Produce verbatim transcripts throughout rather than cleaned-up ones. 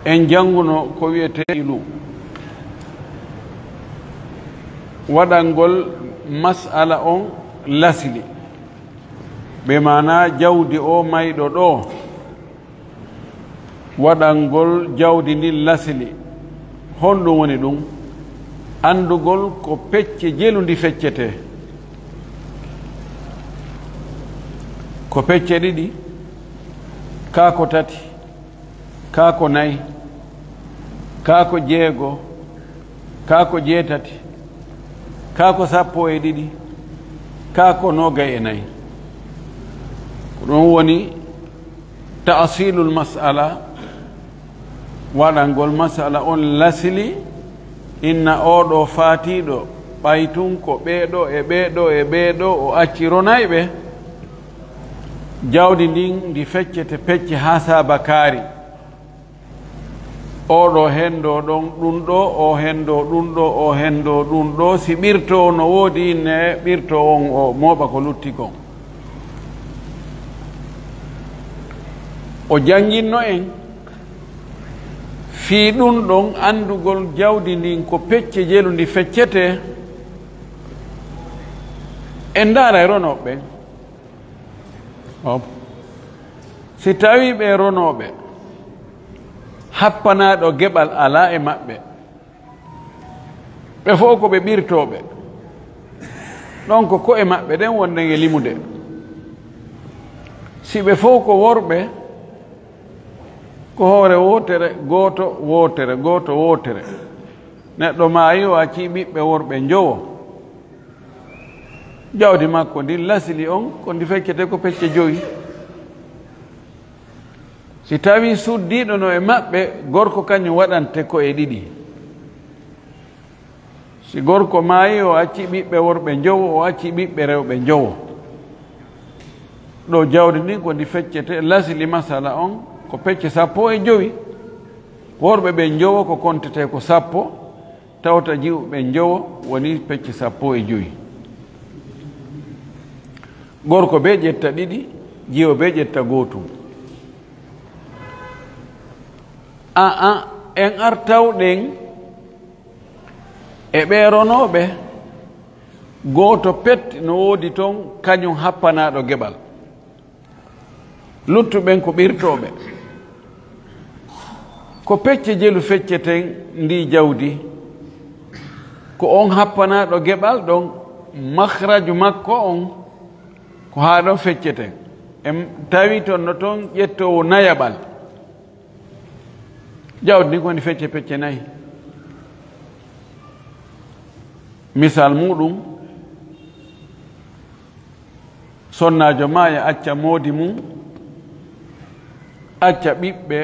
En jannguno ko wiyetee ilu, waɗangol mas'ala on lasli, ɓe maanaa jawdi o mayɗo ɗo, waɗangol jawdi ndin lasli. Honɗum woni ɗum? Anndugol ko pecce jelu ndi feccetee. Ko pecce ɗiɗi, kaa ko tati, kaa ko nayi, kaa ko jeego, kaa ko jeetati, kaa ko sappo e ɗiɗi, kaa ko noogay e nayi. Ko ɗum woni ta'silul mas'ala, waɗangol mas'ala on lasli, inna oo ɗoo faatiiɗo, ɓay tun ko ɓee ɗoo e ɓee ɗoo e ɓee ɗoo o acci ronayɓe, jawdi ndin ndi feccete pecce haa saabakaari. Oo ɗoo henndoo ɗon ɗun ɗoo, oo henndoo ɗun ɗoo, oo henndoo ɗun ɗoo. Si ɓirtoowo no woodi inne, ɓirtoowo on o mooɓa ko lutti kon. O jannginno en fii ɗun ɗon anndugol jawdi ndin ko pecce jelu ndi feccetee. En ndaaray ronooɓe ɓen. Hop. Si tawii ɓee ronooɓe, happanaaɗo geɓal alaa e maɓɓe, ɓe fow ko ɓe ɓirtooɓe, ɗon ko ko'e maɓɓe ɗen wonɗen e limude. Si ɓe fow ko worɓe, ko hoore wootere, gooto wootere, gooto wootere. Neɗɗo maayi, o acci ɓiɓɓe worɓe njowo. Jawdi makko ndin lasli on, ko ndi feccete ko pecce jowi. Si tawii suddiiɗo no e maɓɓe, gorko kañum waɗante ko'e ɗiɗi. Si gorko maayi, o acci ɓiɓɓe worɓe njowo, o acci ɓiɓɓe rewɓe njowo. Ɗo jawdi ndin ko ndi feccete, lasli masala on ko pecce sappo e jowi. Worɓe ɓe njowo ko kontetee ko sappo, tawta jiwɓe njowo woni pecce sappo e jowi. Gorko bee ƴetta ɗiɗi, jiwo bee ƴetta gootum. Aa, en artawɗen e ɓee ronooɓe, gooto pet no woodi ton, kañum happanaaɗo geɓal. Luttuɓen ko ɓirtooɓe. Ko pecce jelu fecceten ndii jawdi, ko on happanaaɗo geɓal ɗon, mahraju makko on, ko haa ɗon fecceten. En tawi ton no ton ƴettoowo nayaɓal. Jawdi ndin ko ndi fecce pecce nayi. Misal muuɗum, sonnaajo maaya, acca moodi mum, acca ɓiɓɓe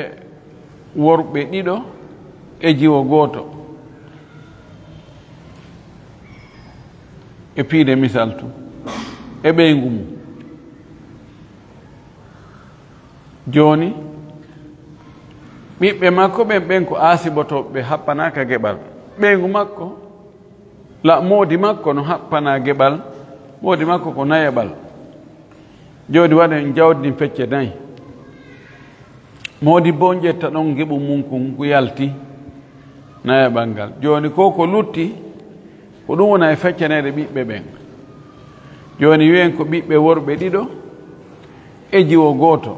worɓe ɗiɗo e jiwo gooto, e piide misal tun, e ɓeyngu mum. Jooni, ɓiɓɓe makko ɓen, ɓen ko aasibotooɓe, ɓe happanaaka geɓal. Ɓeyngu makko, la moodi makko no happana geɓal, moodi makko ko nayaɓal. Jooni waɗen jawdi ndin fecce nayi. Moodibbo on ƴetta ɗon ngeɓu mum kun, ngu yalti nayaɓal ngal. Jooni ko, ko lutti, ko ɗum wona e feccaneede ɓiɓɓe ɓen. Jooni wiyen ko ɓiɓɓe worɓe ɗiɗo e jiwo gooto.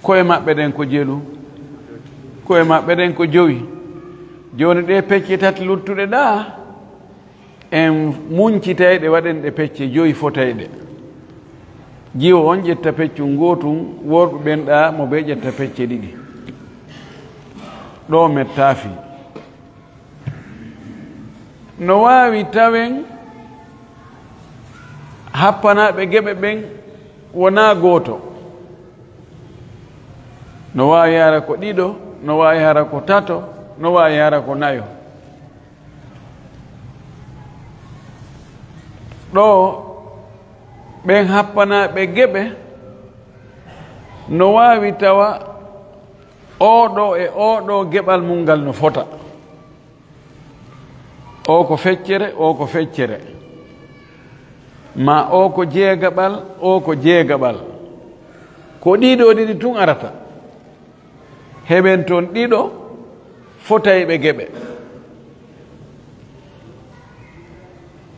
Ko'e maɓɓe ɗen ko jelu, ko'e maɓɓe ɗen ko jowi. Jooni ɗee pecce tati luttuɗe ɗaa, en muncitay ɗe, waɗen ɗe pecce jowi fotayɗe. Jiwo on ƴetta peccun gootun, worɓe ɓen ɗaa mo bee ƴetta pecce ɗiɗi. Ɗoo mettaa fii. No waawi tawen happanaaɓe geɓe ɓen wonaa gooto. No waawi hara ko ɗiɗo, no waawi hara ko tato, no waawi hara ko nayo. Ɗoo, ɓen happanaaɓe geɓe no waawi tawa oo ɗoo e oo ɗoo geɓal mum ngal no fota. Oo ko feccere, oo ko feccere. Maa oo ko jeegaɓal, oo ko jeegaɓal. Ko ɗii ɗoo ɗiɗi tun arata. Heɓen toon ɗiɗo fotayɓe geɓe.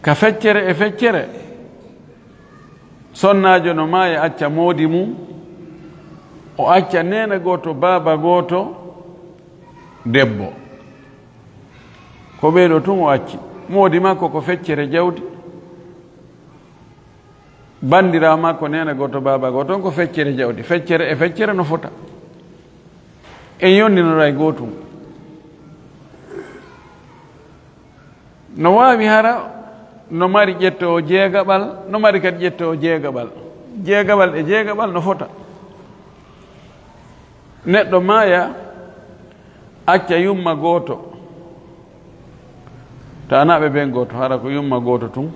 Ka feccere e feccere, sonnaajo no maaya acca moodi mum, o acca neene gooto, baaba gooto, debbo. Ko ɓeeɗo tun o acci. Moodi makko ko feccere jawdi. Banndiraa makko neene gooto, baaba gooto, on ko feccere jawdi. Feccere e feccere no fota. En yondinoray gootum. No waawi hara, no mari ƴettoowo jeegaɓal, no mari kadi ƴettoowo jeegaɓal. Jeegaɓal e jeegaɓal no fota. Neɗɗo maaya, acca yumma gooto. Taanaaɓe ɓen gooto, hara ko yumma gooto tun.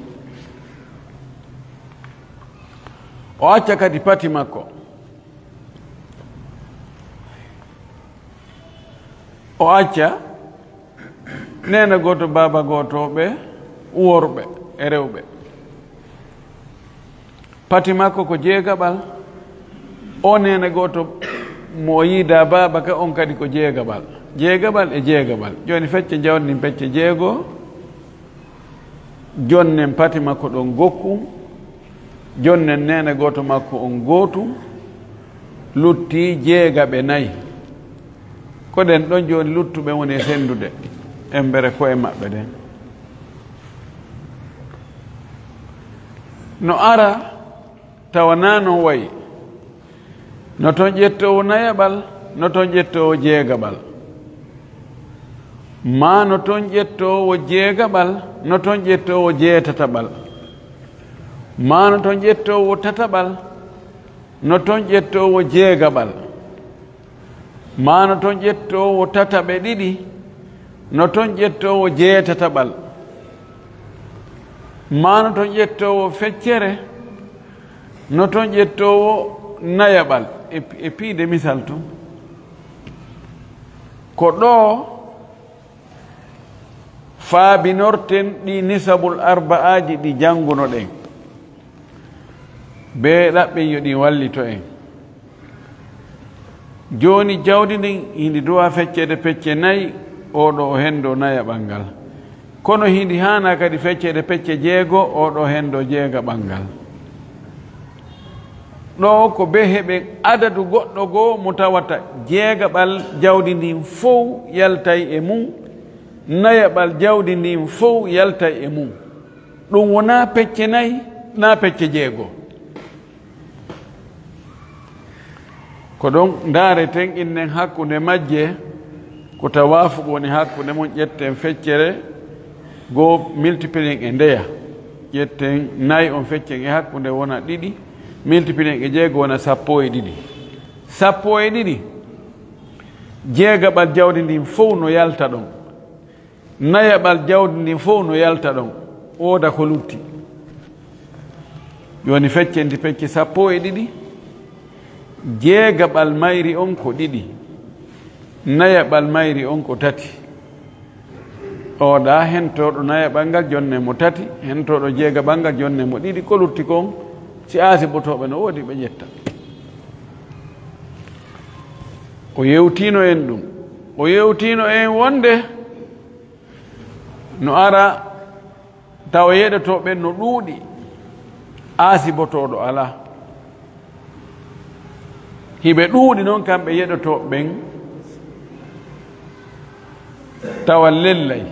O acca kadi pati makko. O acca neene gooto, baaba gooto, ɓe worɓe e rewɓe. Pati makko ko jeegaɓal. O neene gooto mo o yiida baaba ka, on kadi ko jeegaɓal. Jeegaɓal e jeegaɓal. Jooni fecce jawdi ndin pecce jeego. Jonnen pati makko ɗon gokku. Jonnen neene gooto makko on gootu. Lutti jeegaɓe nayi. Ko ɗen ɗon jooni luttuɓe woni e senndude embere ko'e maɓɓe ɗen. No ara tawa naa non wayi. No ton ƴettoowo nayaɓal, no ton ƴettoowo jeegaɓal. Maa no ton ƴettoowo jeegaɓal, no ton ƴettoowo jeetataɓal. Maa no ton ƴettoowo tataɓal, no ton ƴettoowo jeegaɓal. Maa no ton ƴettoowo tataɓe ɗiɗi, no ton ƴettoowo jeetataɓal. Maa no ton ƴettoowo feccere, no ton ƴettoowo nayaɓal. E, e piide misal tun. Ko ɗoo faabinorten ɗi nisabul arba'aaji ɗi janngunoɗen. Bee ɗaɓɓen yo ɗin wallito en. Jooni jawdi ndin hindi duwaa fecceede pecce nayi, oo ɗoo o henndoo nayaɓal ngal. Kono hindi haanaa kadi fecceede pecce jeego, oo ɗoo henndoo jeegaɓal ngal. Ɗoo ko bee heɓen adadu goɗɗo goo mo tawata jeegaɓal jawdi ndin fow yaltay e mum, nayaɓal jawdi ndin fow yaltay e mum. Ɗum wonaa pecce nayi, naa pecce jeego. Ko ɗon ndaareten innen hakkunde majje, ko tawaafuq woni hakkunde mum, ƴetten feccere goo, multiplier e ndeya. Ƴetten nayi on, feccen e hakkunde wona ɗiɗi, multiplier e jeego wona sappo e ɗiɗi. Sappo e ɗiɗi, jeegaɓal jawdi ndin fow no yalta ɗon. Nayaɓal jawdi ndin fow no yalta ɗon, wooda ko lutti. Jooni feccenti pecce sappo e ɗiɗi, jeegaɓal mayri on ko ɗiɗi, nayaɓal mayri on ko tati. Ooɗa hentooɗo nayaɓal ngal, jonnen mo tati, hentooɗo jeegaɓal ngal, jonnen mo ɗiɗi, ko lutti kon, si aasibotooɓe no woodi, ɓe ƴetta. O yewtiino en ɗum. O yewtiino en wonde no ara tawa yeɗotooɓe ɓen no ɗuuɗi, aasibotooɗo alaa. Hiɓe ɗuuɗi non kamɓe yeɗotooɓe ɓen, tawa lellay.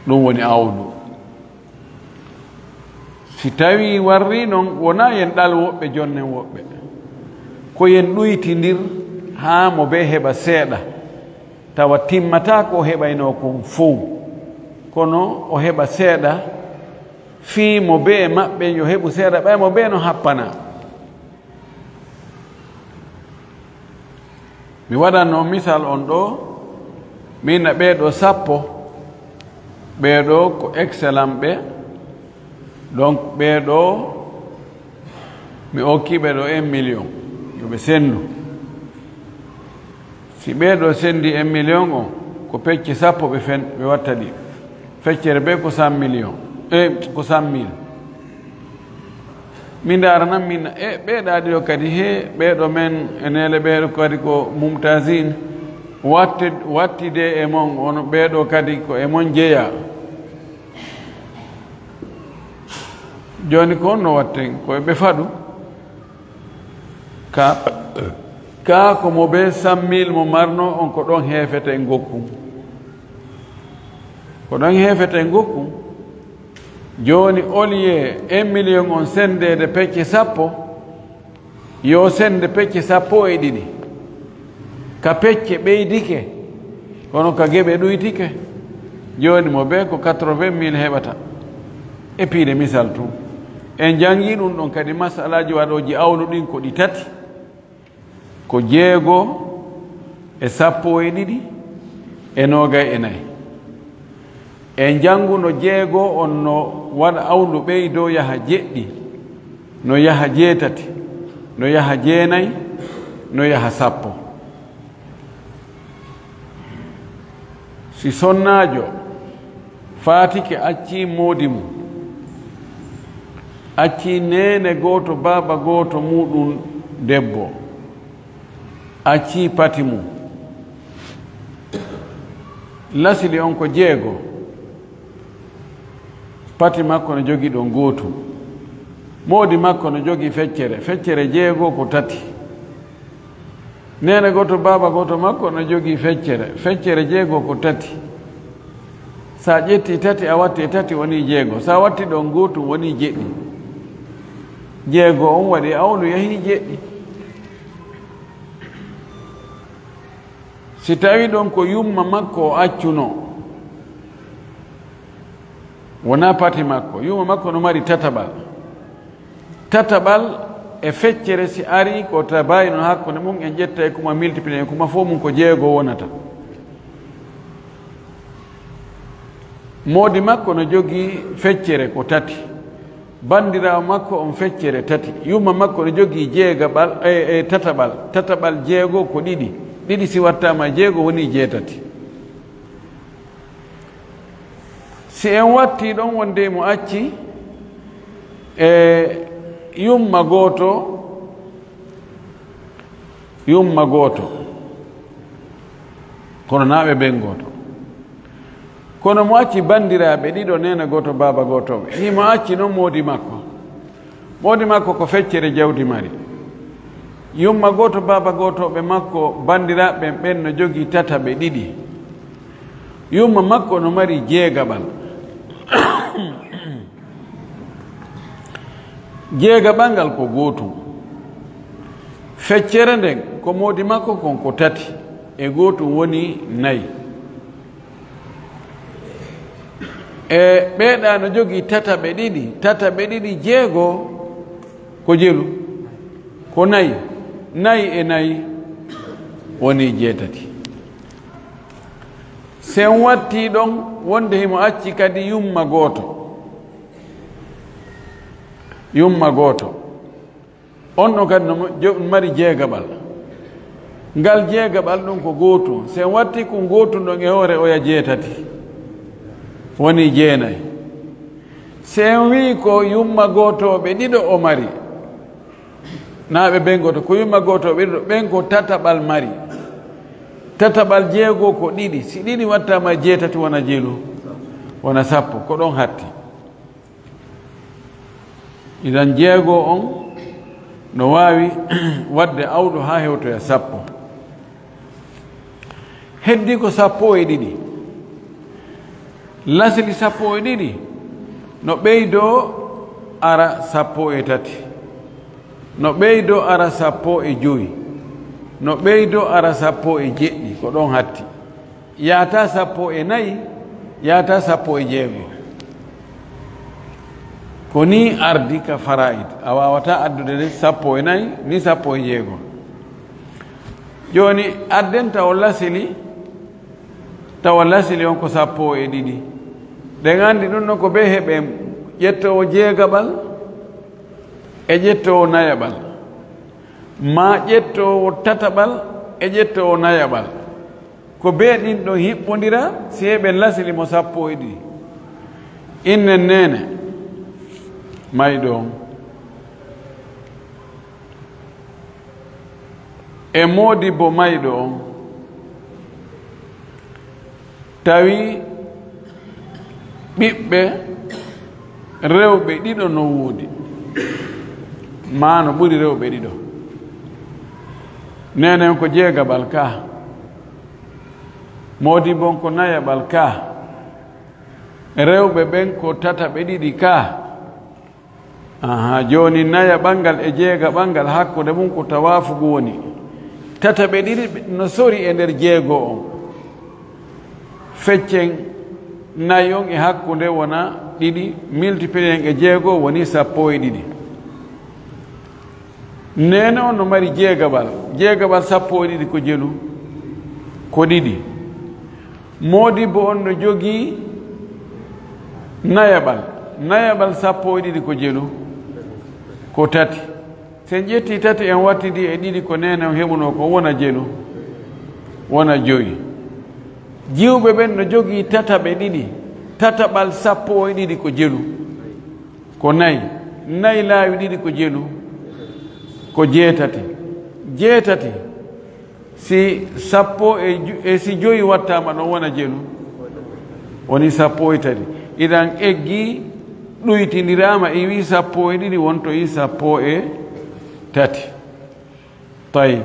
Ɗum woni awdu. Si tawii warri non, wonaa yen ɗal woɓɓe, jonnen woɓɓe. Ko yen ɗuytindir haa mo bee heɓa seeɗa, tawa timmataa ko o heɓaynoo kon fow. Kono o heɓa seeɗa, fii mo bee maɓɓe yo heɓu seeɗa, ɓay mo bee no happanaa. Mi waɗanno misal on ɗoo, mi inna ɓee ɗoo sappo, ɓee ɗoo ko excellent ɓe, donc ɓee ɗoo mi okki ɓe ɗoo un million, yo ɓe senndu. Si ɓee ɗoo senndi un million on, ko pecce sappo ɓe fen-, ɓe watta ɗi. Feccere bee ko cent millions, e ko cent mille. Mi ndaara nan min e ɓee ɗaa ɗiɗo kadi, he ɓee ɗo men e neele ɓee ɗo kadi ko mumtazin, watte, wattide e mon, on ɓee ɗo kadi ko e mon jeyaa. Jooni ko on no watten, ko e ɓe faɗu. Ka, ka ko mo be cent mille mo marno on, ko ɗon heefete ngokku. Ko ɗon heefete ngokku. Jooni, au lieu un million on senndeede pecce sappo, yo sennde pecce sappo e ɗiɗi. Ka pecce ɓeydike, kono ka geɓe ɗuytike. Jooni mo be ko quatre-vingt mille heɓata. E piide misal tun. En janngi ɗun ɗon kadi masalaaji waɗooji awlu ɗin ko ɗi tati. Ko jeego e sappo e ɗiɗi e noogay e nayi. En jannguno jeego on no waɗa awlu ɓeydoo yaha jeɗɗi, no yaha jeetati, no yaha jeenayi, no yaha sappo. Si sonnaajo faatike, accii moodi mum, accii neene gooto, baaba gooto muuɗum debbo, accii pati mum. Lasili on ko jeego. Pati makko no jogii ɗon gootum. Moodi makko no jogii feccere. Feccere jeego ko tati. Neene gooto, baaba gooto makko no jogii feccere. Feccere jeego ko tati. Sa ƴetti tati, a watti e tati, wonii jeego. Sa watti ɗon gootum, wonii jeɗɗi. Jeego on waɗi awlu, yahii jeɗɗi. Si tawi ɗon ko yumma makko o accuno, wonaa pati makko, yumma makko no mari tataɓal. Tataɓal e feccere, si arii ko tabaayun hakkunde mum, en ƴettay kuma, multiplier kuma, fof mum ko jeego wonata. Moodi makko no jogii feccere ko tati. Banndiraawo makko on feccere tati. Yumma makko no jogii jeegaɓal, e, e tataɓal. Tataɓal jeego ko ɗiɗi. Ɗiɗi si wattaama e jeego wonii jeetati. Si en wattii ɗon wonde mo acci e yumma gooto, yumma gooto, kono naa ɓe ben gooto. Kono mo acci banndiraaɓe ɗiɗo, neene gooto, baaba gooto, himo acci non moodi makko. Moodi makko ko feccere jawdi mari. Yumma gooto, baaba gooto ɓe makko, banndiraaɓe ɓen, ɓen no jogii tataɓe ɗiɗi. Yumma makko no mari jeegaɓal. Jeegaɓal ngal ko gootum. Feccere nden ko moodi makko kon ko tati, e gootum woni nayi. E ɓee ɗaa no jogii tataɓe ɗiɗi, tataɓe ɗiɗi jeego ko jelu, ko nayi, nayi e nayi woni jeetati. Sen wattii ɗon wonde himo acci kadi yumma gooto, yumma gooto. On ɗon kadi no mo-, jo-, mari jeegaɓal. Ngal jeegaɓal ɗum ko gootum. Si en watti ko gootum ɗon e hoore oya jeetati, woni jeenayi. Si en wii ko yumma gootooɓe ɗiɗo o mari, naa ɓe ben gooto, ko yumma gootooɓe ɗiɗo, ɓen ko tataɓal mari. Tataɓal jeego ko ɗiɗi. Si ɗiɗi wattaama e jeetati wona jelu, wona sappo, ko ɗon hatti. Idan jeego on no waawi waɗde awɗo haa hewtoya sappo. Heddi ko sappo e ɗiɗi. Lasli sappo e ɗiɗi no ɓeydoo ara sappo e tati. No ɓeydoo ara sappo e jowi. No ɓeydoo ara sappo e jeɗɗi. Ko ɗon hatti. Yaata sappo e nayi, yaata sappo e jeego. Ko nii ardi ka faraa'id. A waawataa addude de sappo e nayi, ni sappo e jeego. Jooni, adden tawa lasili, tawa lasili on ko sappo e ɗiɗi. Ɗen anndi ɗum non ko bee heɓen ƴettoowo jeegaɓal e ƴettoowo nayaɓal, maa ƴettoowo tataɓal e ƴettoowo nayaɓal. Ko bee ɗin ɗon hiɓɓondira, si heɓen lasili mo sappo e ɗiɗi. Innen neene mayɗo on. E moodibbo mayɗo on, tawi ɓiɓɓe rewɓe ɗiɗo no woodi, maa no ɓuri rewɓe ɗiɗo. Neene on ko jeegaɓal ka, moodibbo on ko nayaɓal ka, rewɓe ɓen ko tataɓe ɗiɗi ka. Aha, jooni nayaɓal ngal e jeegaɓal ngal hakkunde mum ko tawaafugu woni. Tataɓe ɗiɗi no sori e nder jeego on. Feccen nayi on e hakkunde wona ɗiɗi, multiplier en e jeego woni sappo e ɗiɗi. Neene on no mari jeegaɓal. Jeegaɓal sappo e ɗiɗi ko jelu? Ko ɗiɗi. Moodibbo on no jogii nayaɓal. Nayaɓal sappo e ɗiɗi ko jelu? Ko tati. Si en ƴettii tati en wattidii e ɗiɗi ko neene on heɓunoo ko wona jelu? Wona joyi. Jiwɓe ɓen no jogii tataɓe ɗiɗi. Tataɓal sappo e ɗiɗi ko jelu? Ko nayi. Nayi laawi ɗiɗi ko jelu? Ko jeetati. Jeetati, si sappo e ju-, e si joyi wattaama ɗon wona jelu? Woni sappo e tati. Idan eggi ɗuytindiraama, iwi sappo e ɗiɗi, wontoyi sappo e tati. Tayyib.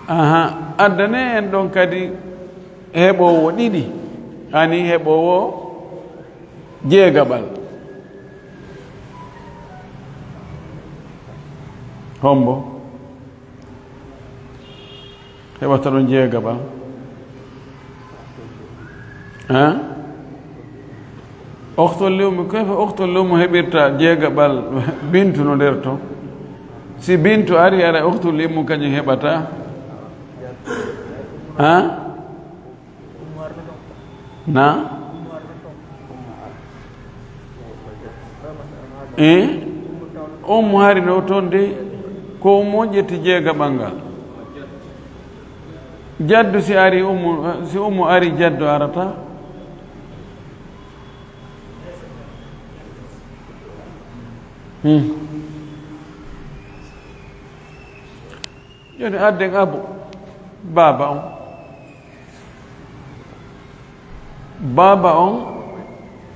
Aha, addane en ɗon kadi heɓoowo ɗiɗi, ani heɓoowo jeegaɓal. Hombo heɓata ɗon jeegaɓal? Hein? Oktul li ummi, kayfa oktul li ummi heɓirta jeegaɓal? Bintu no nder to. Si Bintu ari, ara oktul li ummi kañum heɓata. Hein? Na? Eh? Ummu hari no toon de, ko ummu on ƴetti jeegaɓal ngal. Jaddu si ari ummu, si ummu ari, jaddu arata. Hmm. Jooni adden abu, baaba on. Baaba on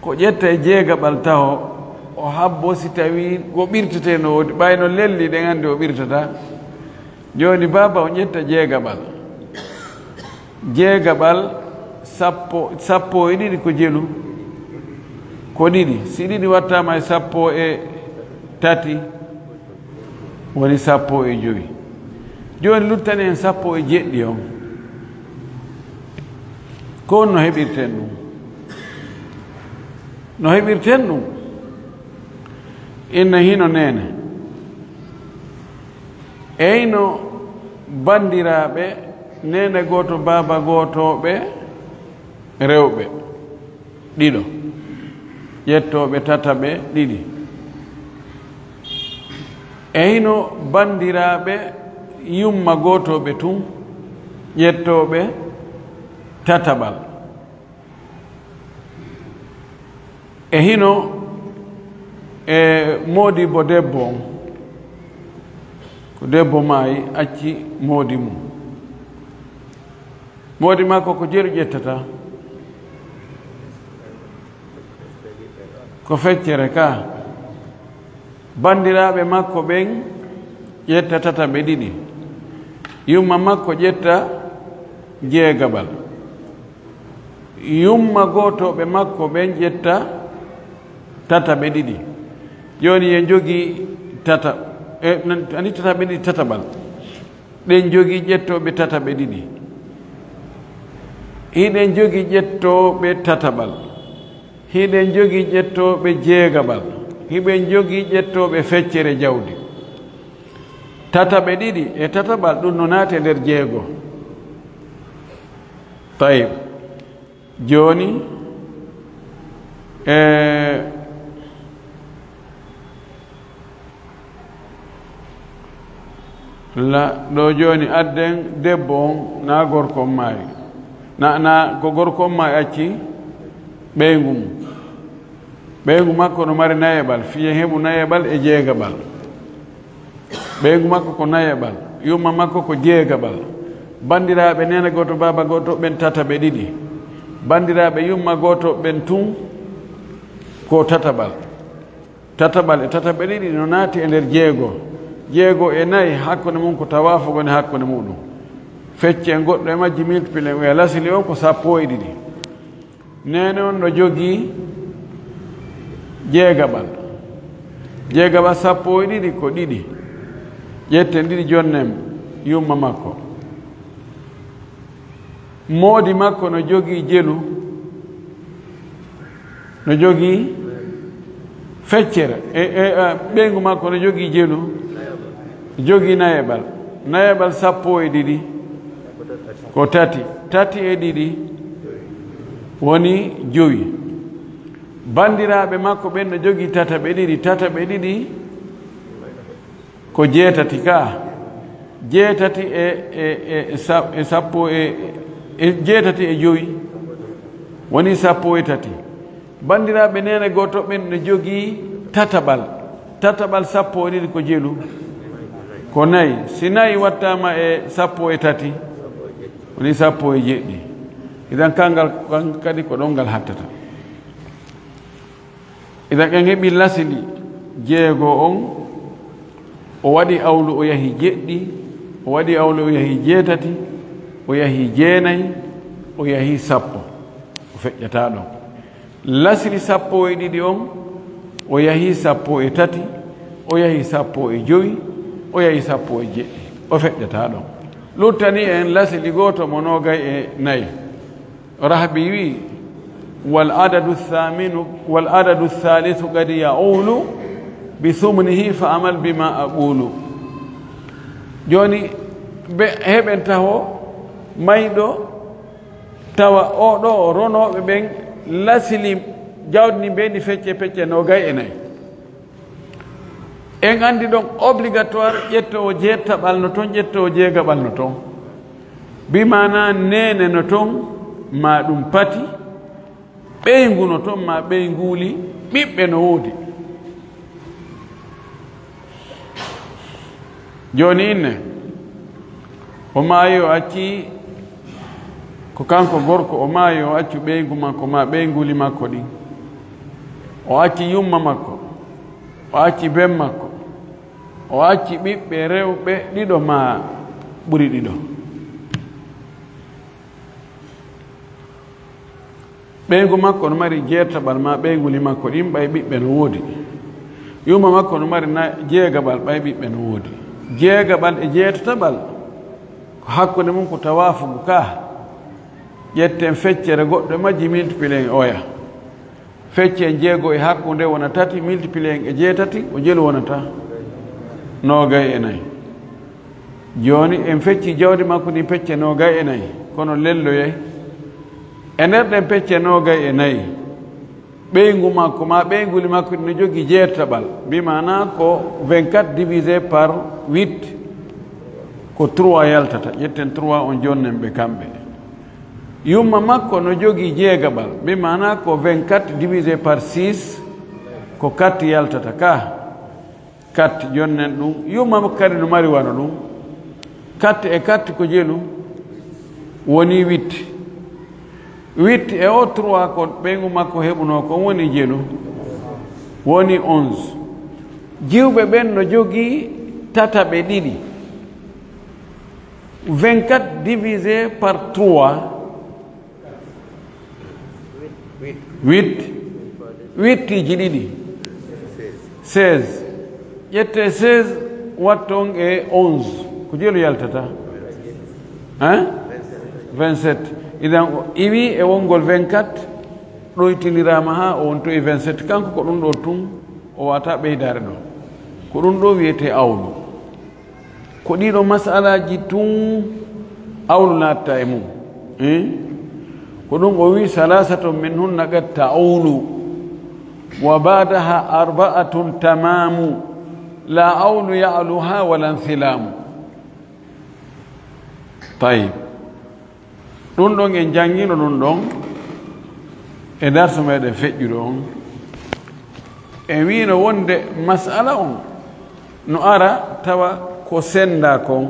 ko ƴetta e jeegaɓal taho, o habbo si tawi ko ɓirtetee no woodi, ɓay no lelli ɗen anndi o ɓirtata. Jooni baaba on ƴetta jeegaɓal. Jeegaɓal sappo, sappo e ɗiɗi ko jelu? Ko ɗiɗi. Si ɗiɗi wattaama e sappo e tati, woni sappo e jowi. Jooni luttani en sappo e jeɗɗi on. Ko on no heɓirten ɗum? No heɓirten ɗum? Inna hino neene. Eyno banndiraaɓe neene gooto, baaba gootooɓe rewɓe ɗiɗo, ƴettooɓe tataɓe ɗiɗi. Eyno banndiraaɓe yumma gootooɓe tun, ƴettooɓe tataɓal. E hino e moodibbo debbo on, ko debbo maayi, acci moodi mum. Moodi makko ko jelu ƴettata, ko feccere ka. Banndiraaɓe makko ɓen ƴetta tataɓe ɗiɗi. Yumma makko ƴetta jeegaɓal. Yumma gootooɓe makko ɓen ƴetta tataɓe ɗiɗi. Jooni en jogii tata-, e, nan-, ani tataɓe ɗiɗi tataɓal. Ɗen jogii ƴettooɓe tataɓe ɗiɗi. Hiɗen jogii ƴettooɓe tataɓal. Hiɗen jogii ƴettooɓe jeegaɓal. Hiɗen jogii ƴettooɓe feccere jawdi. Tataɓe ɗiɗi e tataɓal, ɗum no naati e nder jeego. Tayib. Jooni, e, la, ɗo jooni adden debbo on, na gorko on maayi. Na, na ko gorko on maayi acci ɓeyngu mum. Ɓeyngu makko no mari nayeɓal, fiye heɓu nayeɓal e jeegaɓal. Ɓeyngu makko ko nayaɓal, yumma makko ko jeegaɓal. Banndiraaɓe neene gooto, baaba gooto, ɓen tataɓe ɗiɗi. Banndiraaɓe yumma gooto ɓen tun ko tataɓal. Tataɓal e tataɓe ɗiɗi no naati e nder jeego. Jeego e nayi, hakkunde mum ko tawaafu woni hakkunde muɗum. Feccen goɗɗo e majji, multiplier, wiya lasili on ko sappo e ɗiɗi. Neene on no jogii jeegaɓal. Jeegaɓal sappo e ɗiɗi ko ɗiɗi. Ƴetten ɗiɗi, jonnen yumma makko. Moodi makko no jogii jelu, no jogii feccere, e, e, e, ɓeyngu makko no jogii jelu, jogii nayaɓal. Nayaɓal sappo e ɗiɗi ko tati, tati e ɗiɗi woni jowi. Banndiraaɓe makko ɓen no jogii tataɓe ɗiɗi, tataɓe ɗiɗi ko jeetati ka, jeetati e, e, e, e sa-, e sappo e, e jeetati e jowi woni sappo e tati. Banndiraaɓe neene gooto ɓen no jogii tataɓal. Tataɓal sappo e ɗiɗi ko jelu? Ko nayi. Si nayi wattaama e sappo e tati, woni sappo e jeɗɗi. Idan kangal, kan kadi ko ɗon ngal hattata. Idan en heɓi lasili jeego on, o waɗi awlu, o yahi jeɗɗi, o waɗi awlu, o yahi jeetati, o yahi jeenayi, o yahi sappo. O feƴƴataa ɗon. Lasili sappo e ɗiɗi on, o yahi sappo e tati, o yahi sappo e jowi, o yahi sappo e jeɗɗi. O feƴƴataa ɗon. Luttani en lasili gooto mo noogay e nayi. Rahbi wi, "Wal adadu thaminu, wal adadu thalithu qad ya'ulu bi thumnihi fa amal bima aqulu." Jooni, be, heɓen taho mayɗo, tawa o ɗo ronooɓe ɓen lasili jawdi ndi, mbendi fecce, pecce noogay e nayi. En anndi ɗon obligatoire ƴettowo jeettaɓal no ton, ƴettowo jeegaɓal no ton. Bi maana neene no ton, ma ɗum pati, ɓeyngu no ton, ma ɓeynguuli, ɓiɓɓe no woodi. Jooni inne, o maayi, o acci, ko kanko gorko, o maayi, o accu ɓeyngu makko, ma ɓeynguuli makko ɗin. O acci yumma makko, o acci ben makko, o acci ɓiɓɓe rewɓe ɗiɗo ma ɓuri ɗiɗo. Ɓeyngu makko no mari jeetaɓal ma ɓeynguuli makko ɗin, ɓay ɓiɓɓe no woodi. Yumma makko no mari na-, jeegaɓal, ɓay ɓiɓɓe no woodi. Jeegaɓal e jeetataɓal, ko hakkunde mum ko tawaafugu ka. Ƴetten feccere goɗɗo e majji, multiplier en oya. Feccen jeego e hakkunde wona tati, multiplier en e jeetati, ko jelu wonata? Noogay e nayi. Jooni en fecci jawdi makko ndin pecce noogay e nayi, kono lelloyay. E nder ɗen pecce noogay e nayi, ɓeyngu makko ma ɓeynguuli makko ɗin no jogii jeetaɓal, bi maana ko vingt-quatre divisé par huit, ko trois yaltata. Ƴetten trois on, jonnen ɓe kamɓe. Yumma makko no jogii jeegaɓal, bi maana ko vingt-quatre divisé par six, ko quatre yaltata ka. Quatre, jonnen ɗum. Yumma makko kadi no mari wano ɗum. Quatre e quatre ko jelu, woni huit. Huit e o trois ko ɓeyngu makko heɓunoo kon woni jelu, woni onze. Jiwɓe ɓen no jogii tataɓe ɗiɗi. Vingt-quatre divisé par trois, huit. Huit iji ɗiɗi, seize. Ƴette seize, watton e onze, ko jelu yaltata? Hein? Vingt-sept. Idan, o iwi e wongol vingt-quatre, ɗoytiniraama haa o wontoyi vingt-sept. Kanko ko ɗum ɗo tun, o wata ɓeydaare ɗo. Ko ɗum ɗo wiyetee awlu. Ko ɗiɗo masalaaji tun awlu naatta e mum. Eh? Ko ɗum o wi, "Salasatun minhunna qad ta'awulu, wa ba'daha arba'atun tamamu, la awlu ya'luha wala insilamu." Tayyib. Ɗum ɗon en janngino ɗum ɗon e darsu meɗen feƴƴuɗo on. En wiino wonde masala on no ara tawa Ko senndaa kon,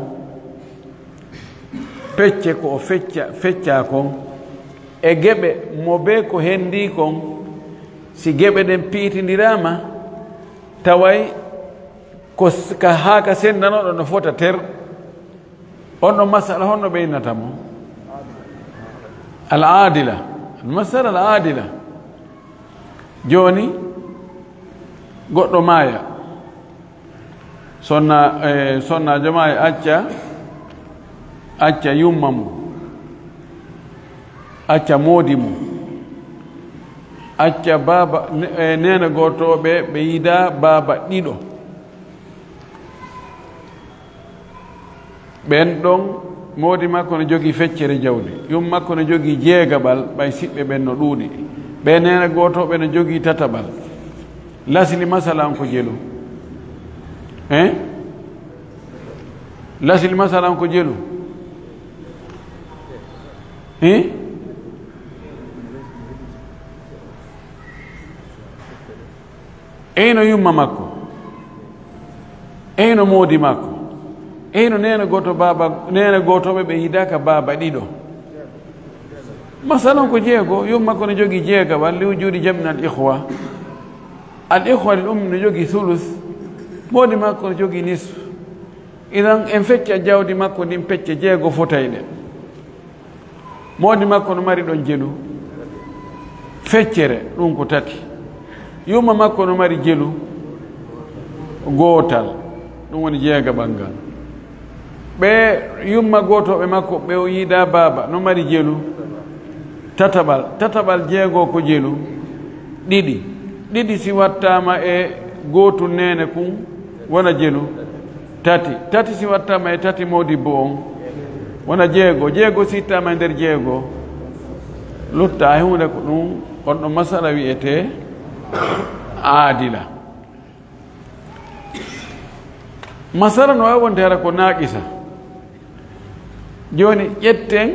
pecce ko o fecca, feccaa kon, e geɓe mo bee ko henndii kon, si geɓe ɗen piitindiraama, taway ko s-, ka, haa ka senndanooɗo no fota ter, on ɗon masala honno ɓe innata mo? Al aadila. Al masala al aadila. Jooni, goɗɗo maaya. Sonna, eh, sonnaajo maaya, acca, acca yumma mum, acca moodi mum, acca baaba, ne-, eh, neene gootooɓe, ɓe yidaa baaba ɗiɗo. Ɓen ɗon, moodi makko no jogii feccere jawdi, yumma makko no jogii jeegaɓal, ɓay siɓɓe ɓen no ɗuuɗi. Ɓe neene gootooɓe no jogii tataɓal. Lasli masala on ko jelu. Hein? Lasli masala on ko jelu. Hein? Eyno yumma makko, eyno moodi makko, eyno neene gooto baaba, neene gootooɓe ɓe yidaaka baaba ɗiɗo. Masalan ko jeego, yumma makko no jogii jeegaɓal, li wujuudi jam'in al ikhwa. Al ikhwa lil ummi no jogii sulus, moodi makko no jogii nisfu. Idan en fecca jawdi makko ndin pecce jeego fotayɗe. Moodi makko no mari ɗon jelu. Feccere, ɗum ko tati. Yumma makko no mari jelu gootal, ɗum woni jeegaɓal ngal. Ɓe yumma gootooɓe makko, ɓe o yiida baaba, no mari jelu tataɓal. Tataɓal jeego ko jelu ɗiɗi. Ɗiɗi si wattaama e gootu neene kun, wona jelu tati. Tati si wattaama e tati moodibbo on, wona jeego. Jeego si ittaama e nder jeego, lutta e huunde ko ɗum, on ɗon masala wi'etee aadila. Masala no waawi wonde hara ko naaqisa. Jooni ƴetten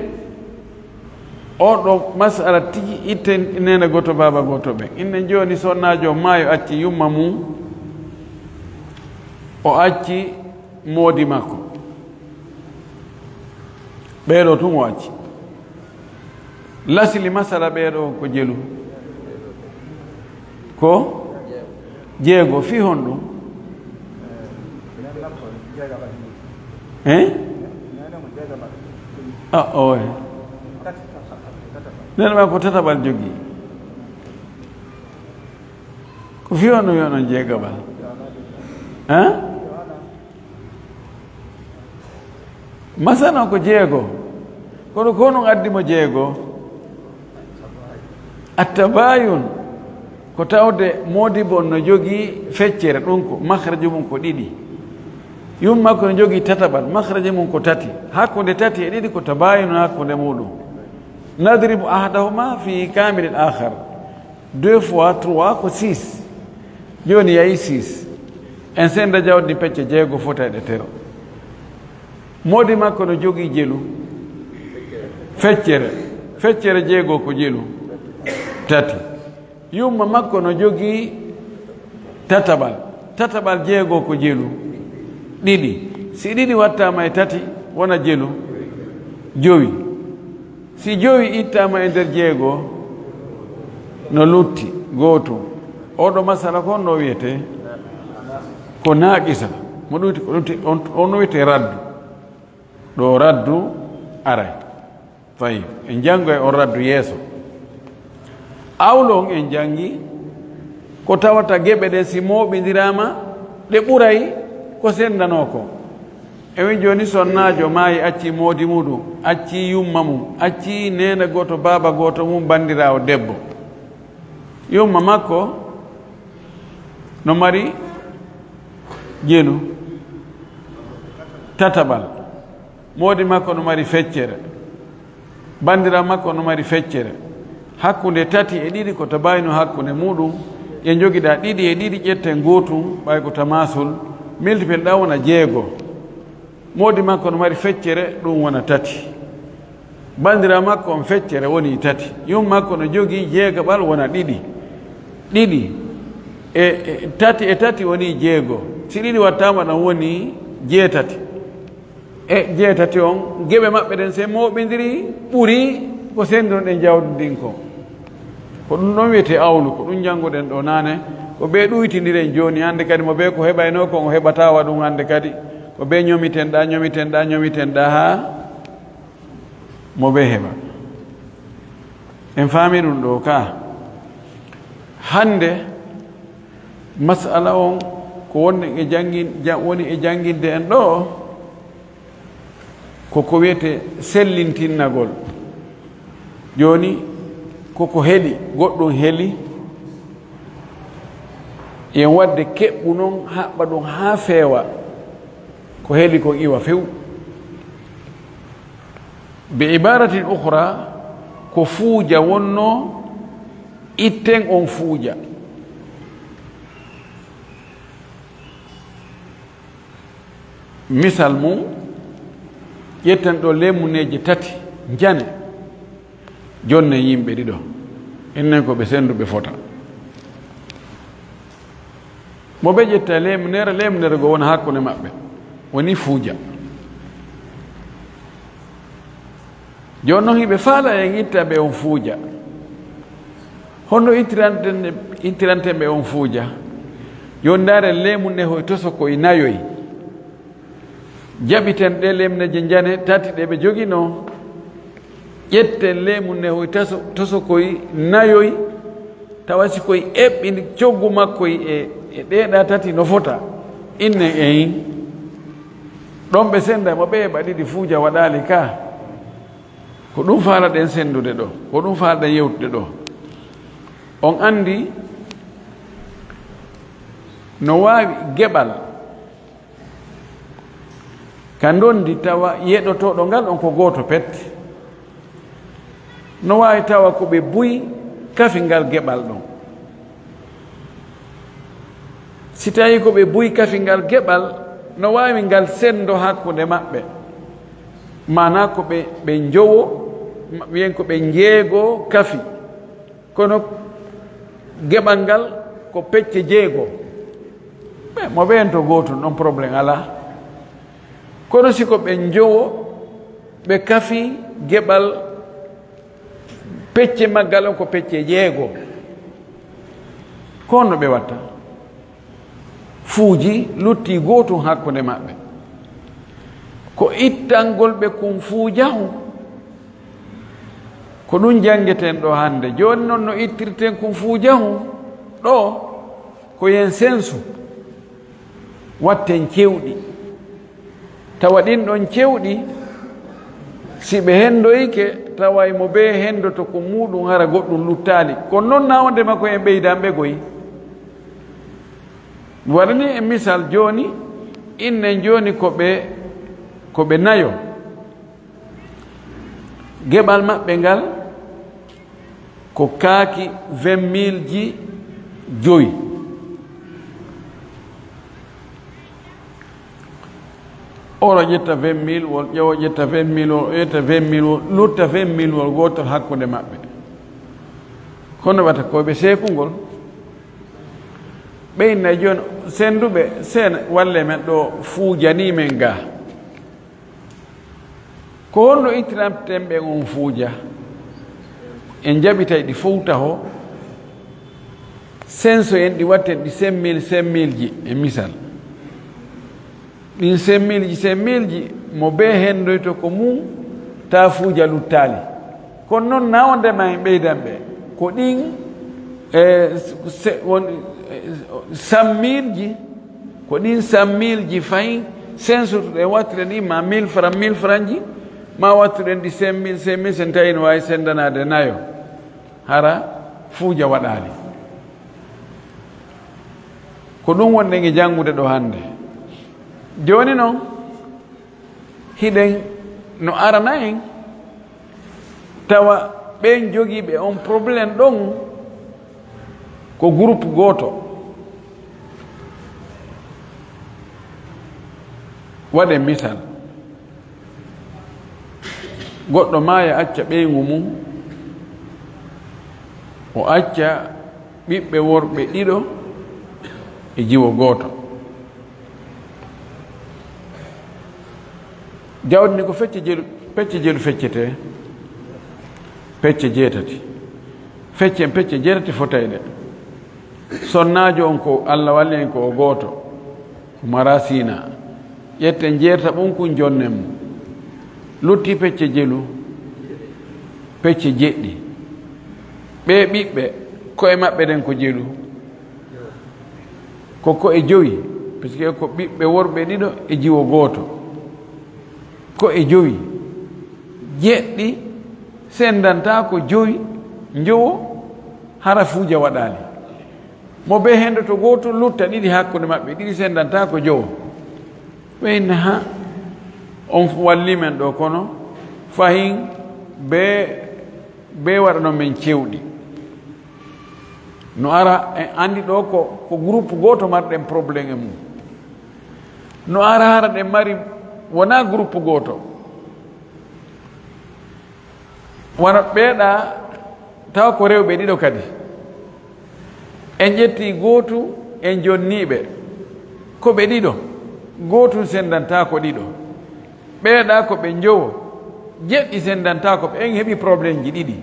oo ɗoo masala tigi, itten neene gooto, baaba gooto ɓen. Innen jooni sonnaajo maayo acci yumma mum, o acci moodi makko. Ɓee ɗoo tun o acci. Lasli masala ɓee ɗoo ko jelu. Ko? Jeego. Fii honɗum? Hein? A, oye. Neene maa ko tataɓal jogii. Ko fii honɗum yo non jeegaɓal? Hein? Masalan ko jeego, kono ko honɗum addi mo jeego? Attabayun, ko tawde moodibbo on no jogii feccere, ɗum ko makhraji mum ko ɗiɗi. Yumma makko no jogii tataɓal, makhraji mum ko tati. Hakkunde tati e ɗiɗi ko tabayun hakkunde muɗum. Nadribu ahadahuma fi kamilil akhar. Deux fois trois ko six. Jooni yahi six. En sennda jawdi pecce jeego fotayɗe tero. Moodi makko no jogii jelu. Feccere. Feccere jeego ko jelu. Tati. Yumma makko no jogii tataɓal. Tataɓal jeego ko jelu. Ɗiɗi. Si ɗiɗi wattaama e tati, wona jelu. Jowi. Si jowi ittaama e nder jeego, no lutti gooto. Oɗo masala ko honno wiyetee? Ko naaqisa. Mo ɗuuti ko ɗuuti, on, on wiyetee raddu. Ɗo raddu aray. Tayyib. En janngoy on raddu yeeso. Awlo on en janngi ko tawata geɓe ɗen si mooɓindiraama, ɗe ɓuray ko senndanoo ko. E wi jooni sonnaajo maayi, acci moodi muɗum, acci yumma mum, acci neene gooto, baaba gooto mum, banndiraawo debbo. Yumma makko no mari jelu, tataɓal. Moodi makko no mari feccere. Banndiraawo makko no mari feccere. Hakkunde tati e ɗiɗi ko tabayunu hakkunde muɗum. Ƴe njogiɗaa ɗiɗi e ɗiɗi, ƴetten gootum, ɓay ko tamasul, miltipel ɗaa wona jeego. Moodi makko no mari feccere, ɗum wona tati. Banndiraawo makko on feccere woni tati. Yumma makko no jogii jeegaɓal wona ɗiɗi. Ɗiɗi e, e tati e tati woni jeego. Si ɗiɗi wattaama ɗon woni jeetati. E jeetati on, geɓe maɓɓe ɗen, se mooɓindiri, ɓuri ko senndunoɗen jawdi ndin kon. Ko ɗum ɗon wiyetee awlu, ko ɗum njannguɗen ɗoo naane. Ko bee ɗuytindiren jooni, hannde kadi mo bee ko heɓaynoo kon, o heɓataa wa ɗum hannde kadi. Ko bee ñomiten ɗaa, ñomiten ɗaa, ñomiten ɗaa haa mo bee heɓa. En faami ɗum ɗoo ka. Hannde, masala on ko wonɗen e janngin-, ja-, woni e jannginde en ɗoo, ko ko wiyetee sellintinnagol. Jooni, ko ko heli, goɗɗum heli, yen waɗde keɓɓu non, haɓɓa ɗum haa feewa, ko heli kon iwa few. Bi ibaratin ukhra, ko fuuja wonnoo, itten on fuuja. Misal mum, ƴetten ɗoo leemuneeje tati, njane, jonnen yimɓe ɗiɗo, innen ko ɓe sennduɓe fota. Mo ɓe ƴetta leemunere, leemunere goo wona hakkunde maɓɓe, woni fuuja. Jooni non hiɓe faala en itta ɓe on fuuja. Honno ittiranten, ittiranten ɓe on fuuja? Yo ndaaren leemunehoy tosokoy nayoy. Jaɓiten ɗee leemuneeje njane tati ɗe ɓe joginoo. Ƴetten leemunehoy taso-, tosokoy nayoy. Tawa si koy eɓɓini coggu makkoy e, e ɗee ɗaa tati no fota. Innen eyin. Ɗon ɓe sennda mo ɓe heɓa ɗiɗi fuuja waɗaali ka. Ko ɗum faalaɗen senndude ɗoo, ko ɗum faalaɗen yewtude ɗoo. On anndi no waawi geɓal ka ndondi tawa yeɗotooɗo ngal on ko gooto pet. No waawi tawa ko ɓe buy kafi ngal geɓal ɗon. Si tawii ko ɓe buy kafi ngal geɓal, no waawi ngal senndo hakkunde maɓɓe. Maanaa ko ɓe, ɓe njowo, ma-, wiyen ko ɓe njeego kafi. Kono geɓal ngal ko pecce jeego. Ɓe, mo ɓeen to gootum, ɗon problème alaa. Kono si ko ɓe njowo, ɓe kafi geɓal, pecce maggal on ko pecce jeego. Ko honno ɓe watta? Fuuji lutti gootum hakkunde maɓɓe. Ko ittangol ɓe kun fuujahu. Ko ɗum janngeten ɗoo hannde. Jooni non no ittirten kun fuujahu ɗoo, ko yen sensu. Watten cewɗi. Tawa ɗin ɗon cewɗi, si ɓe henndoyike, taway mo bee henndoto ko muuɗum, hara goɗɗum luttaali. Kono non na wonde makko en ɓeydan ɓe goy. Mi waɗani en misal jooni, innen jooni ko ɓe, ko ɓe nayo. Geɓal maɓɓe ngal ko kaaki vingt mille ji joyi. Oro ƴetta vingt mille wol, ƴewo ƴetta vingt mille wol, ƴetta vingt mille wol, lutta vingt mille wol gootol hakkunde maɓɓe. Kono wata ko ɓe seekungol. Ɓe inna jooni sennduɓe, seen walle men ɗo fuujanii men gaa. Ko honno ittiranten ɓe on fuuja? En jaɓitay ɗi fow taho, senso en ɗi watten ɗi cinq mille, cinq mille ji e misal. Ɗin cinq mille ji, cinq mille ji, mo bee henndoyto ko mum, taa fuuja luttaali. Kono non na wonde ma en ɓeydan ɓe. Ko ɗin, eh, se-, won, eh, cent mille ji, ko ɗin cent mille ji fayin sensotoɗen, wattuɗen ɗin ma mille francs, mille francs ji, ma wattuɗen ɗi cinq mille, cinq mille, sen tawi no waawi senndanaade nayo. Hara fuuja waɗaali. Ko ɗum wonɗen e janngude ɗo hannde. Jooni non, hiɗen no arana en, tawa ɓen jogiiɓe on problème ɗon ko groupe gooto. Waɗen misal, goɗɗo maaya acca ɓeyngu mum, o acca ɓiɓɓe worɓe ɗiɗo e jiwo gooto. Jawdi ni ko fecce jelu, pecce jelu feccete, pecce jeetati. Feccen pecce jeetati fotayɗe. Sonnaajo on ko Allah walli en ko o gooto, ko marasina. Ƴetten jeerta ɓunkun jonnen mo. Lutti pecce jelu, pecce jeɗɗi. Ɓee ɓiɓɓe, ko'e maɓɓe ɗen ko jelu. Ko ko'e jowi, puisque ko ɓiɓɓe worɓe ɗiɗo e jiwo gooto. Ko'e jowi, jeɗɗi sendanta ko jowi, njowo, hara fuuja waɗaali. Mo bee hendo to gooto lutta ɗiɗi hakkunde maɓɓe, ɗiɗi sendanta ko jowo. Ɓe inna ha, on walli men ɗo, kono fahin bee, bee waɗano men cewɗi. No ara, en andi ɗo ko, ko groupe gooto marɗen problème e mum. No ara hara ɗen mari, wona groupe gooto. Wano ɓeeɗa, tawa ko rewɓe ɗiɗo kadi. En ƴetti gootu, en jonniiɓe. Ko ɓe ɗiɗo, gootu sendanta ko ɗiɗo. Ɓeeɗa ko ɓe njowo, jeɗɗi sendanta ko ɓe, en heɓi problème ji ɗiɗi.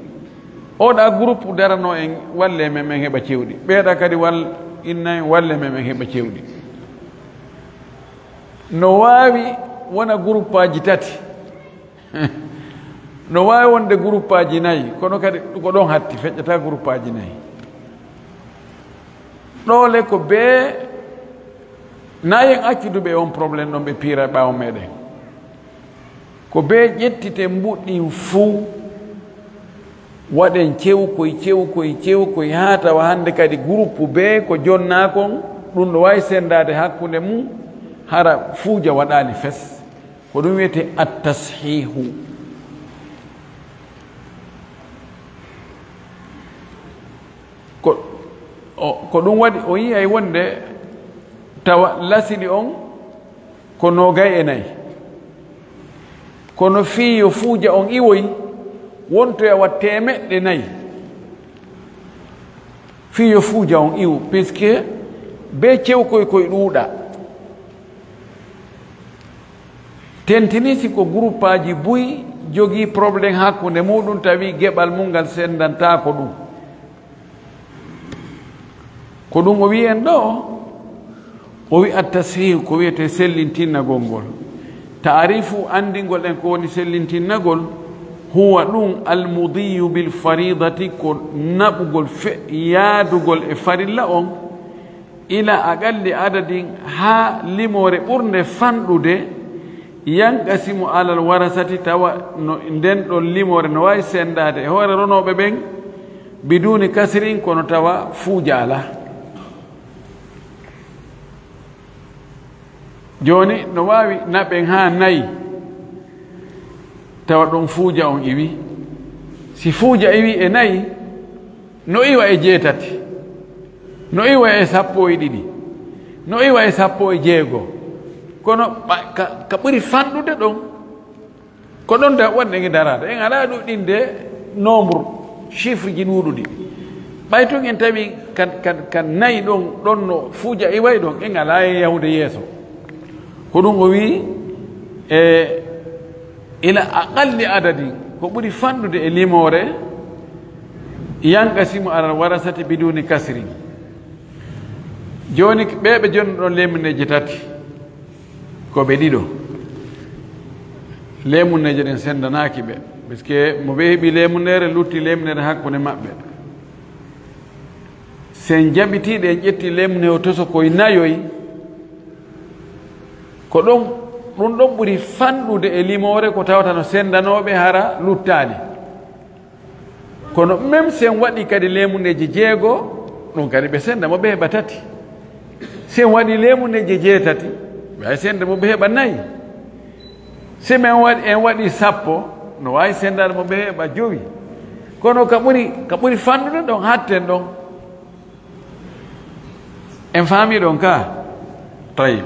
Oɗa groupe darano en, walle men, men heɓa cewɗi. Ɓeeɗa kadi wal-, inna en, walle men, men heɓa cewɗi. No waawi wona groupeaji tati. No waawi wonde groupeaji nayi, kono kadi ko ɗon hatti, feƴƴata groupeaji nayi. Ɗoole ko bee, na yen accudu ɓe on problème ɗon ɓe piira ɓaawo meɗen. Ko bee ƴettiten mbuɗɗin fuu, waɗen cewkoy, cewkoy, cewkoy, haa tawa hannde kadi groupe bee ko jonnaa kon, ɗum no waawi senndaade hakkunde mum, hara fuuja waɗaali fes. Ko ɗum wiyetee at-tashiihu. Ko, o, ko ɗum waɗi o yi'ay wonde tawa lasili on ko noogay e nayi. Kono fii yo fuuja on iwoy, wontoya wa teemeɗɗe nayi. Fii yo fuuja on iwu, puisque bee cewkoy koy ɗuuɗa. Tentini si ko groupeaji buy jogii problème hakkunde muɗum, tawi geɓal mum ngal senndantaako ɗum. Ko ɗum o wi'i en ɗo, o wi'i at-tashiihu, ko wiyetee sellintinnagol ngol. Taarifu anndingol en ko woni sellintinnagol, huwa ɗum al-mudiyu bil faridati, ko naɓugol fe-, yaadugol e farilla on, ila aqalli adadin, haa limoore ɓurnde fanɗude, yanqasimu alal warasati, tawa no, nden ɗon limoore no waawi senndaade e hoore ronooɓe ɓen, biduuni kasrin, kono tawa fuuja alaa. Jooni, no waawi naɓen haa nayi, tawa ɗon fuuja on iwi. Si fuuja iwi e nayi, no iwa e jeetati, no iwa e sappo e ɗiɗi, no iwa e sappo e jeego. Kono ɓa-, ka, ka ɓuri fanɗude ɗon, ko ɗon da wonde ngi daraade. En alaa ɗuɗɗinde nombre, chiffre ji ɗuuɗuɗi. Ɓay tun en tawi kan, kan, kan nayi ɗon, ɗon no fuuja iway ɗon, en alaa e yahude yeeso. Ko ɗum o wi'i, e ila aqalli adadi, ko ɓuri fanɗude e limoore, yanqasimu alal warasati biduni kasri. Jooni ɓe ɓe jonno ɗon lemneeje tati. Ko ɓe ɗiɗo. Leemuneeje ɗen senndanaaki ɓe, puisque mo ɓe heɓi leemuneere, lutti leemuneere hakkunde maɓɓe. Sen jaɓitii ɗe, en ƴetti leemuneewo toso koy nayoy, ko ɗon, ɗum ɗon ɓuri fanɗude e limoore ko tawata no senndanooɓe hara luttaali. Kono même si en waɗi kadi leemuneeje jeego, ɗum kadi ɓe sennda mo ɓe heɓa tati. Si en waɗi leemuneeje jeetati, ɓe ay sennda mo ɓe heɓa nayi. Si men waɗi, en waɗi sappo, no waawi senndaade mo ɓe heɓa jowi. Kono ka ɓuri, ka ɓuri fanɗude ɗon, hatten ɗon. En faami ɗon ka? Tayyib.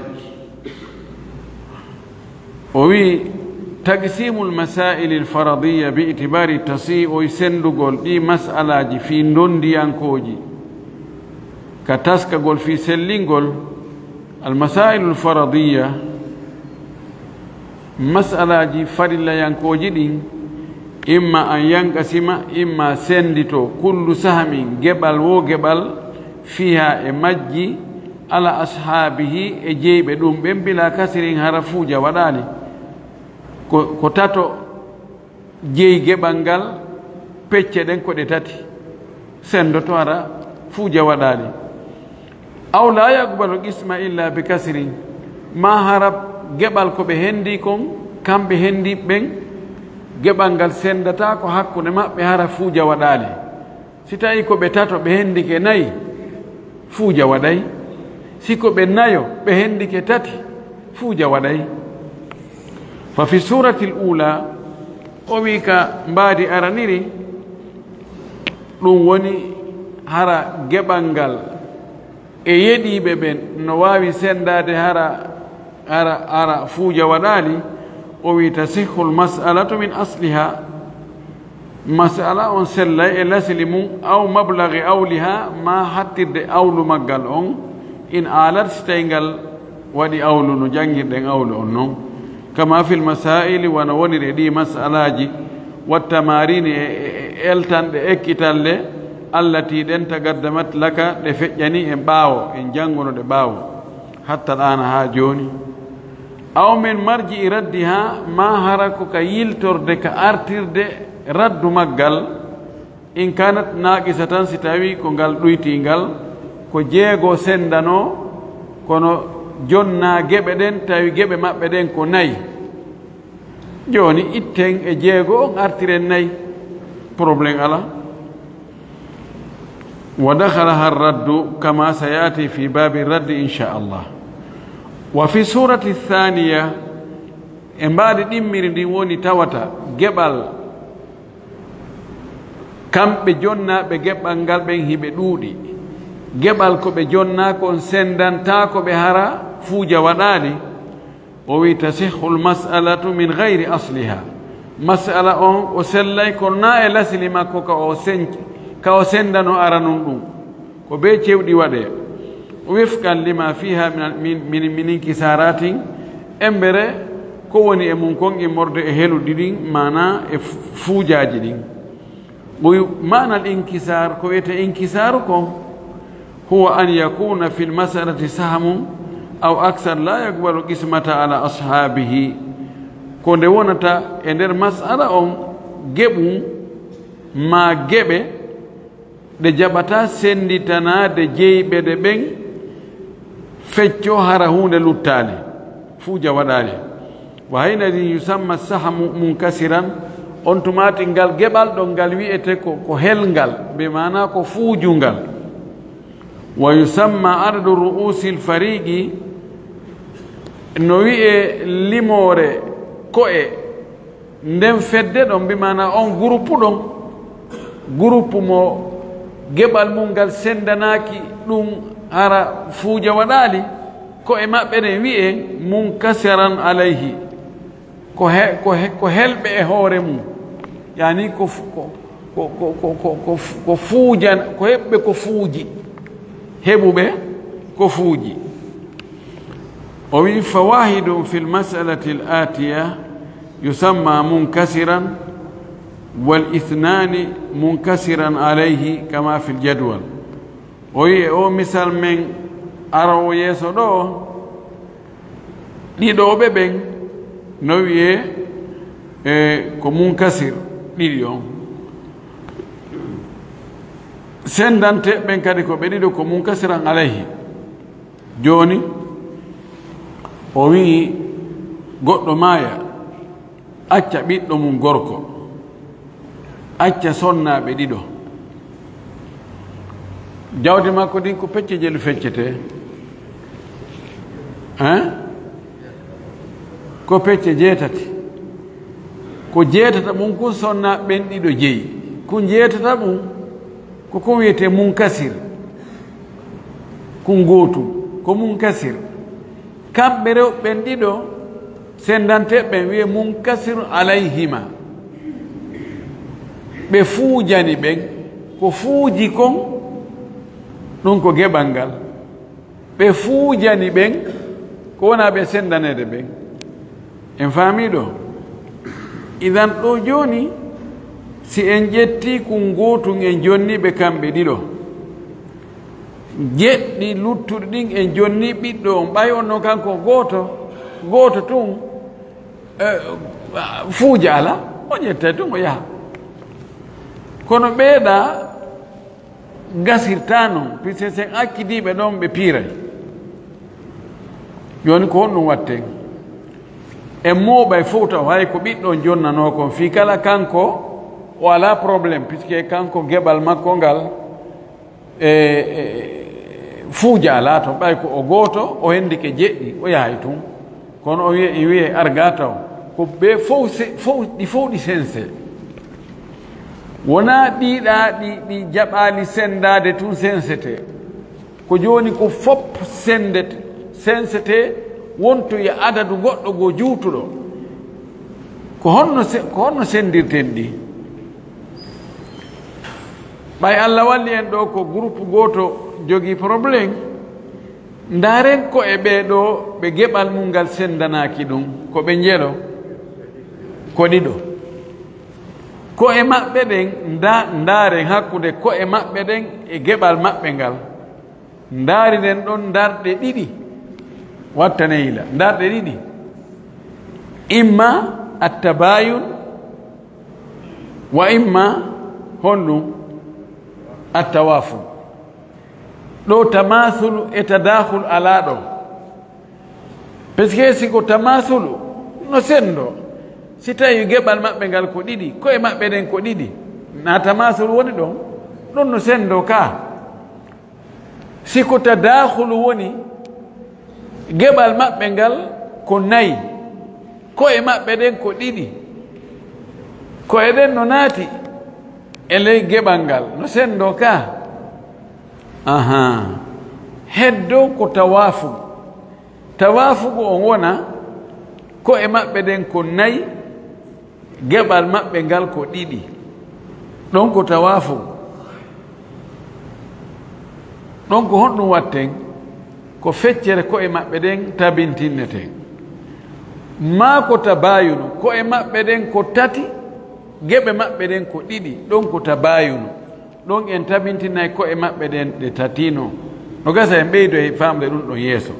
O wi'i, taqsimul masaa'ilil faradiyya bi itibari tasi'oy senndugol ɗi mas'alaaji fii ndonndiyankooji, ka taskagol fii sellingol al masaa'ilul faradiyya, Masalaaji farillayankooji ɗin, imma an yanqasima, imma senndito, kullu sahamin, geɓal woo geɓal, fiiha, e majji, ala ashaabihi, e jeyɓe ɗum ɓen, bila kasirin, hara fuuja waɗaali. Ko, ko tato jeyi geɓal ngal, pecce ɗen ko ɗe tati, senndoto hara fuuja waɗaali. Aw la yaqbalu qisma illa bi kasirin, ma hara geɓal ko ɓe henndi kon, kamɓe henndi ɓen, geɓal ngal senndataa ko hakkunde maɓɓe hara fuuja waɗaali. Si tawi ko ɓe tato ɓe henndike nayi, fuuja waɗay. Si ko ɓe nayo ɓe henndike tati, fuuja waɗay. Fa fi suratil ula, o wi ka mbaadi araniri, ɗum woni hara geɓal ngal e yeɗiiɓe ɓen no waawi senndaade hara, hara, hara fuuja waɗaali, o wi tasihhul mas'alatu min asliha. Mas'ala on sellay e lasili mum, aw mablagi awliha, ma hattirde awlu maggal on, in alat, si tawi ngal waɗi awlu no janngirɗen awlu on non. Kama fil masaili, wano woniri e ɗi mas'alaaji, wattamarini e, e, e eltanɗe ekkitalle, allati ɗen tagaddamat laka ɗe feƴƴani en ɓaawo, en jannguno ɗe ɓaawo, hatta ɗaana haa jooni. Aw min marji'i raddiha, ma hara ko ka yiltorde, ka artirde raddu maggal, in kanat naqisatan, si tawi ko ngal ɗuytii ngal, ko jeego senndanoo, kono jonnaa geɓe ɗen, tawi geɓe maɓɓe ɗen ko nayi. Jooni itten e jeego on artiren nayi, problème alaa. Wa dakhalaha raddu kama sayati fi babi raddi, insha Allah. Wa fi surati thaniya, e mbaadi ɗimmiri ndin woni tawata geɓal kamɓe jonnaaɓe geɓal ngal ɓen hiɓe ɗuuɗi. Geɓal ko ɓe jonnaa kon senndantaako ɓe hara fuuja waɗaali. O wi tasihhul mas'alatu min gayri asliha. Mas'ala on o sellay kono na e lasili makko ka o sen-, ka o senndano aranun ɗum. Ko bee cewɗi waɗee. Wifqan lima fiha min, min, min, min inkisaratin. Embere ko woni e mum kon immorde e heluɗi ɗin, maana e fu-, fuujaaji ɗin. Ɓoy maana al inkisar, ko wiyetee inkisaaru kon, huwa an yakuna fil masalati sahmun aw aksar la yaqbalu qismata ala ashaabihi. Ko nde wonata e nder masala on geɓum maa geɓe ɗe jaɓataa sennditanaade jeyɓe ɗe ɓen, fecco hara huunde luttaali, fuuja waɗaali. Wa hina idin yusamma sahmu munkasiran, on tumaati ngal geɓal ɗon ngal wi'ete ko, ko helngal, bi maana ko fuujungal. Wa yusamma adadu ru'usil fariqi, no wi'e limoore ko'e nden fedde ɗon, bi maana on groupe ɗon, groupe mo geɓal mum ngal senndanaaki ɗum hara fuuja waɗaali, ko'e maɓɓe ɗen wi'e munkasiran alayhi, ko he-, ko he-, ko helɓe e hoore mum, yani ko fu-, ko, ko, ko, ko, ko, ko fu-, ko fuujan-, ko heɓɓe ko fuuji, heɓuɓe ko fuuji. O wi, fawahidun fil mas'alati al atiya yusamma munkasiran, wal ithnani munkasiran alayhi kama fil jadwal. O wi, e o misal men arowo yeeso ɗo, ɗiɗooɓe ɓen no wi'e, e, ko munkasir ɗiɗi on. Senndante ɓen kadi ko ɓe ɗiɗo ko munkasiran alayhi. Jooni, o wi'i goɗɗo maaya, acca ɓiɗɗo mum gorko, acca sonnaaɓe ɗiɗo. Jawdi makko ndin ko pecce jelu feccete. Hein? Ko pecce jeetati. Ko jeetata mum kun sonnaaɓe ɓen ɗiɗo jeyi. Kun jeetata mum ko kun wiyetee munkasir. Kun gootum ko munkasir. Kamɓe rewɓe ɓen ɗiɗo, senndanteeɓe ɓen wi'e munkasirun alayhima. Ɓe fuujani ɓen, ko fuuji kon, ɗum ko geɓal ngal. Ɓe fuujani ɓen, ko wonaa ɓe senndaneede ɓen. En faamii ɗo? Idan ɗo jooni, si en ƴetti kun gootun, en jonni ɓe kamɓe ɗiɗo. Jeɗɗi luttuɗi ɗin en jonni ɓiɗɗo on, ɓay on non kanko gooto, gooto tun, eh, fuuja ala, o ƴettay tun o yaha. Kono ɓeeɗa gasirta non, puisque si en accidiiɓe ɗon ɓe piiray. Jooni ko honɗum watten? En mooɓay fow taw hay ko ɓiɗɗo on jonnanoo kon, fii kala kanko o alaa problème, puisque kanko geɓal makko ngal e, e, fuuja alaa ton, ɓay ko o gooto, o hendike jeɗɗi, o yahay tun. Kono o wi'e, e wi'e arga taw, ko ɓe fow se-, fow, ɗi fow ɗi sense. Wonaa ɗiɗa ɗi, ɗi jaɓaali sendaade tun sensete. Ko jooni ko fop sendete, sensete, wontoya adadu goɗɗo goo juutuɗo. Ko honno se-, ko honno sendirten ɗi? Ɓay Alla walli en ɗo ko groupe gooto jogii problème, ndaaren ko e ɓee ɗo ɓe geɓal mum ngal sendanaaki ɗum, ko ɓe njelo, ko ɗiɗo. Ko e maɓɓe ɗen, nda-, ndaaren hakkunde ko e maɓɓe ɗen e geɓal maɓɓe ngal. Ndaarinen ɗon ndarɗe ɗiɗi. Wattanee yila. Ndarɗe ɗiɗi. Imma attabayun wa imma honɗum? Attawaful. Ɗo tamasulu e tadakhul alaa ɗo. Parce que si ko tamasulu, no sendo. Si tawi geɓal maɓɓe ngal ko ɗiɗi, ko'e maɓɓe ɗen ko ɗiɗi. Na tamasulu woni ɗon? Ɗon no sendo ka. Si ko tadakhulu woni, geɓal maɓɓe ngal ko nayi, ko'e maɓɓe ɗen ko ɗiɗi. Ko'e ɗen no naati e ley geɓal ngal, no sendo ka. Ahaa. Heddo ko tawafugu. Tawafugu on wona, ko'e maɓɓe ɗen ko nayi, geɓal maɓɓe ngal ko ɗiɗi. Ɗon ko tawaafu. Ɗon ko honɗum watten? Ko feccere ko'e maɓɓe ɗen tabintinneten. Maa ko tabaayunu, ko'e maɓɓe ɗen ko tati, geɓe maɓɓe ɗen ko ɗiɗi. Ɗon ko tabaayunu. Ɗon en tabintinay ko'e maɓɓe ɗen ɗe tatino. No gasa en ɓeydo e faamde ɗum ɗon yeeso.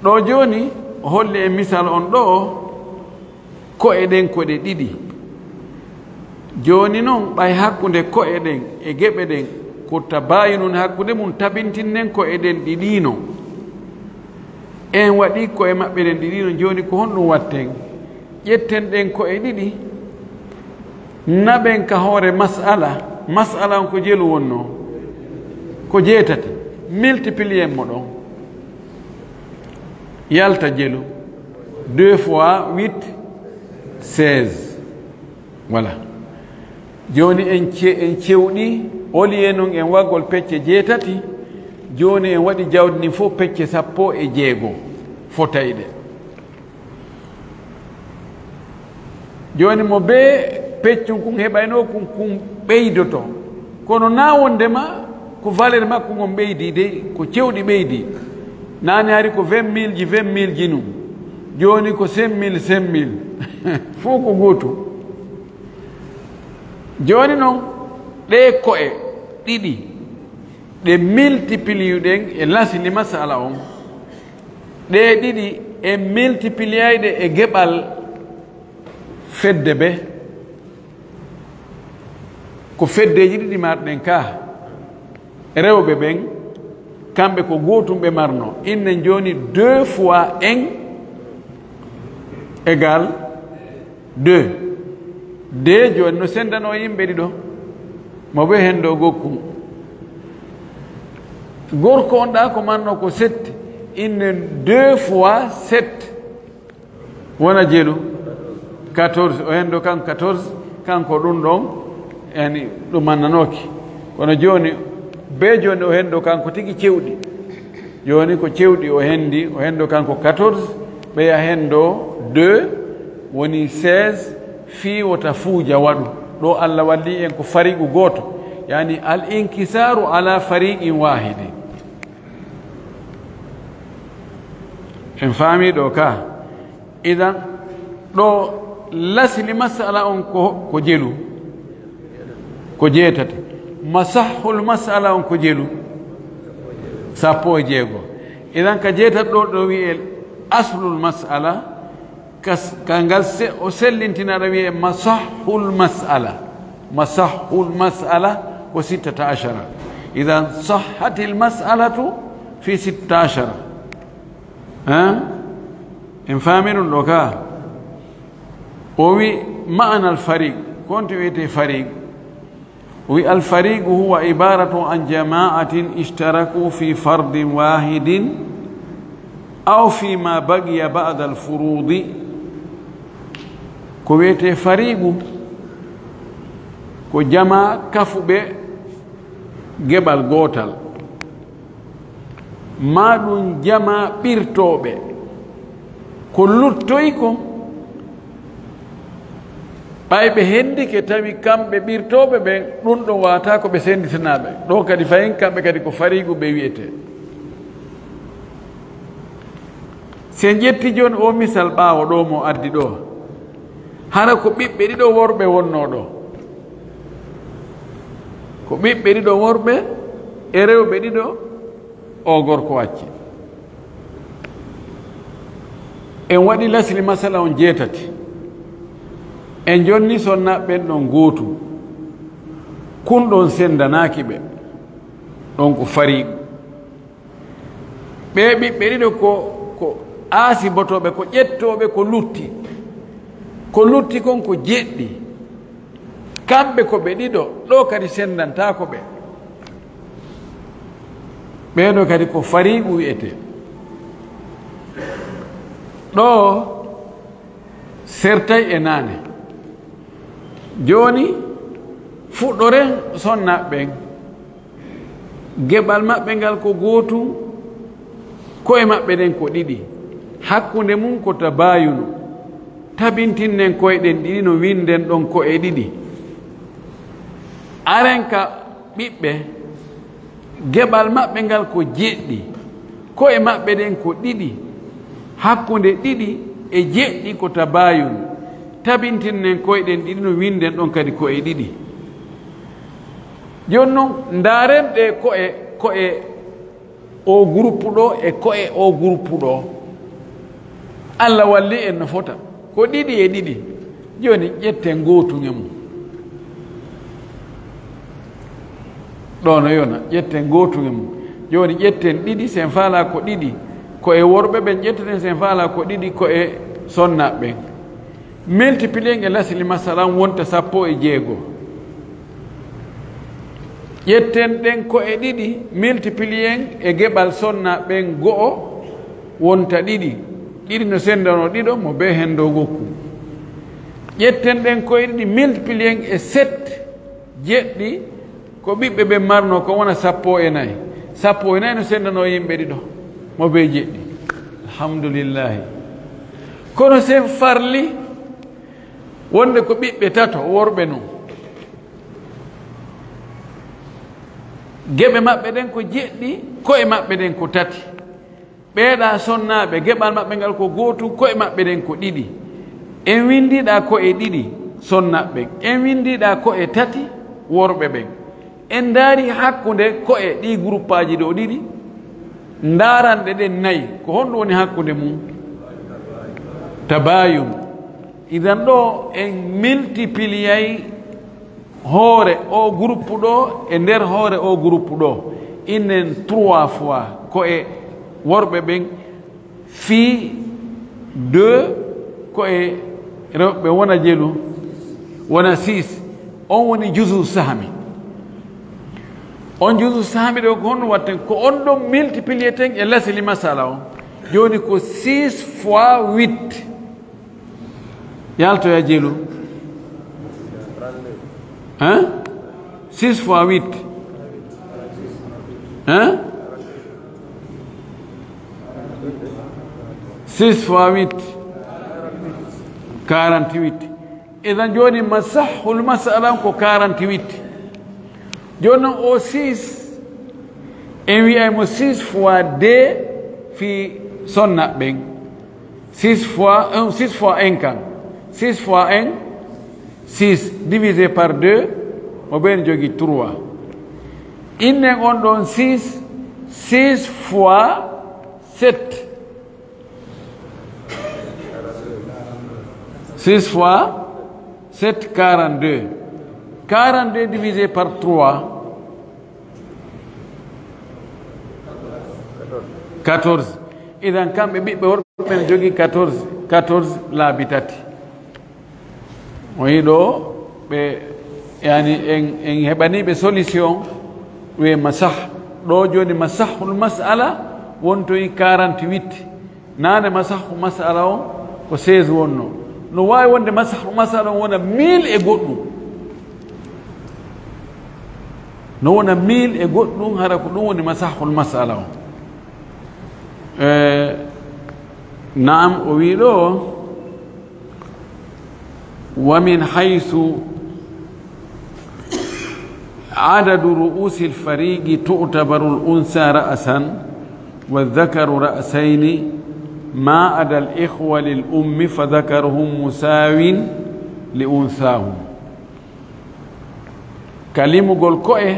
Ɗo jooni, o holli en misal on ɗo, ko'e ɗen ko ɗe ɗiɗi. Jooni non, ɓay hakkunde ko'e ɗen e geɓe ɗen, ko tabaayunun hakkunde mun, tabintinnen ko'e ɗen ɗiɗiino. En waɗi ko'e maɓɓe ɗen ɗiɗiino, jooni ko honɗum watten? Ƴetten ɗen ko'e ɗiɗi, naɓen ka hoore mas'ala. Mas'ala on ko jelu wonnoo? Ko jeetati. Multiplier mo ɗon. Yalta jelu. Deux fois huit, seize. Voilà. Jooni en ce-, en cewɗi, oli e non en waggol pecce jeetati. Jooni en waɗi jawdi ndin fof pecce sappo e jeego fotayɗe. Jooni mo bee peccun kun heɓaynoo kun, kun ɓeydoto. Kono naa wondema ko valeur makko ngon ɓeydi de, ko cewɗi ɓeydi. Naane hari ko vingt mille ji, vingt mille ji nun. Jooni ko cinq mille, cinq mille. Fof ko gootum. Jooni non, ɗee ko'e ɗiɗi, ɗe multiplier ɗen e lasili masala on. Ɗee ɗiɗi en multipliyayɗe e geɓal fedde be. Ko feddeeji ɗiɗi marɗen ka. Rewɓe ɓen, kamɓe ko gootum ɓe marno. Innen jooni deux fois un égal deux. Deux jooni no sendano yimɓe ɗiɗo. Mo ɓe hen ɗo gokkum. Gorko on ɗa ko marno ko sept. Innen deux fois sept. Wona jelu. Quatorze. O hen ɗo kanko quatorze. Kanko ɗum ɗon, yani, ɗum mannanooki. Kono jooni, be jooni o hen ɗo kanko tigi cewɗi. Jooni ko cewɗi o hendi, o hen ɗo kanko quatorze, ɓeya hen ɗo deux, woni seize, fii wota fuuja waɗu. Ɗo Allah walli en ko fariqu gooto. Yani, al inkisaru ala fariqin wahidi. En faami ɗo ka. Idan, Ɗo lasli masala on ko, ko jelu, ko jeetati. Masahhul masala on ko jelu, sappo e jeego. Idan ka jeetati ɗo, ɗo wi'e aslul masala, kas-, ka ngal se-, o sellintina ɗo wi'e masahhul masala. Masahhul masala ko sittata ashara. Idan sahhatil masalatu fi sittata ashara. Hein? En faami ɗum ɗo ka? O wi ma'ana al-fariq, ko honto wiyete fariq? O wi al-fariqu huwa ibaratun an jama'atin ishtaraku fi fardin wahidin aw fi ma baqiya ba'da al-furudi. Ko wiyete fariqu, ko jama kafuɓe geɓal gootal. Maa ɗum jama ɓirtooɓe. Ko luttoyi kon, ɓay ɓe hendike tawi kamɓe ɓirtooɓe ɓen, ɗum ɗon wata ko ɓe senditanaaɓe. Ɗo kadi fayin kamɓe kadi ko fariqu ɓe wi'ete. Si en ƴetti jooni o misal ɓaawo ɗo mo addi ɗo, hara ko ɓiɓɓe ɗiɗo worɓe wonno ɗo. Ko ɓiɓɓe ɗiɗo worɓe e rewɓe ɗiɗo, o gorko wacci. En waɗi lasli masala on jeetati. En jonni sonna ɓen ɗon gootu. Kun ɗon sendanaaki ɓe. Ɗon ko fariqu. Ɓee ɓiɓɓe ɗiɗo ko, ko aasibotooɓe, ko ƴettooɓe ko lutti. Ko lutti kon ko jeɗɗi. Kamɓe ko ɓe ɗiɗo, ɗo kadi sendantaako ɓe. Ɓee ɗo kadi ko fariqu wi'ete. Ɗo sertay e naane. Jooni fuɗɗoren sonna ɓen. Geɓal maɓɓe ngal ko gootum, ko'e maɓɓe ɗen ko ɗiɗi. Hakkunde mum ko tabaayunu. Tabintinnen ko'e ɗen ɗiɗi no winden ɗon ko'e ɗiɗi. Aren ka ɓiɓɓe, geɓal maɓɓe ngal ko jeɗɗi. Ko'e maɓɓe ɗen ko ɗiɗi. Hakkunde ɗiɗi e jeɗɗi ko tabaayunu. Tabintinnen ko'e ɗen ɗiɗi no winden ɗon kadi ko'e ɗiɗi. Jooni non, ndaaren ɗe ko'e, ko'e o groupe ɗo e ko'e o groupe ɗo. Allah walli en no fota. Ko ɗiɗi e ɗiɗi. Jooni ƴetten gootun e mum. Ɗo no yona, ƴetten gootun e mum. Jooni ƴetten ɗiɗi, sen faala ko ɗiɗi. Ko e worɓe ɓen ƴetteten, sen faala ko ɗiɗi, ko e sonnaaɓe ɓen. Multiplier e lasli masalan wonta sappo e jeego. Ƴetten ɗen ko'e ɗiɗi, multiplier e geɓal sonna ɓen go'o wonta ɗiɗi. Ɗiɗi no sendano ɗiɗo, mo bee hendo gokku. Ƴetten ɗen ko'e ɗiɗi, multiplier e sept, jeɗɗi, ko ɓiɓɓe ɓen marno ko wona sappo e nayi. Sappo e nayi no sendano yimɓe ɗiɗo, mo bee jeɗɗi. Alhamdulillahi. Kono sen farli wonde ko ɓiɓɓe tato worɓe non. Geɓe maɓɓe ɗen ko jeɗɗi, ko'e maɓɓe ɗen ko tati. Ɓeeɗa sonnaaɓe, geɓal maɓɓe ngal ko gootu, ko'e maɓɓe ɗen ko ɗiɗi. En winndiiɗa ko'e ɗiɗi sonnaaɓe ɓen. En winndiiɗa ko'e tati worɓe ɓen. En ndaari hakkunde ko'e ɗii guruppaaji ɗoo ɗiɗi. Ndaaranɗe ɗen nayi, ko honɗum woni hakkunde mum? Tabaayun. Idan ɗoo en multipliyay hoore o groupe ɗo e nder hoore o groupe ɗo, innen trois fois ko'e worɓe ɓen, fii deux ko'e rewɓe wona jelu, wona six. On woni juzu sahmi. On juzu sahmi ɗo ko honno watten? Ko on ɗon multiplier ten e lasli masala on. Jooni ko six fois huit. Yaltoya jelu. Hein? Six fois huit. Hein? Six fois huit. Quarante-huit. Idan jooni masahhul masala ko quarante-huit. Jooni non o six, en wi'ay mo six fois deux fii sonna ɓen. Six fois un, six fois un kan. Six fois un, six divisé par deux, mo ɓen jogi trois. Innen on ɗon six, six fois sept. Six fois sept, quarante-deux. Quarante-deux divisé par trois, quatorze. Idan kamɓe ɓiɓɓe worɓe ɓen jogi quatorze, quatorze laabi tati. O yi ɗo ɓe, yani, en, en heɓani ɓe solution, wiye masah. Ɗo joni masahul mas'ala wontoyi quarante-huit. Nane masahul mas'ala on ko seize wonno. No wawi wonde masahul mas'ala on wona mille e goɗɗum. No wona mille e goɗɗum, hara ko ɗum woni masahul mas'ala on. Eh, naam, o wi ɗo, ومن حيث عدد رؤوس الفريق تعتبر الأنثى رأسا والذكر رأسين ما عدا الإخوة للأم فذكرهم مساو لأنثاهم. Ka limugol ko'e,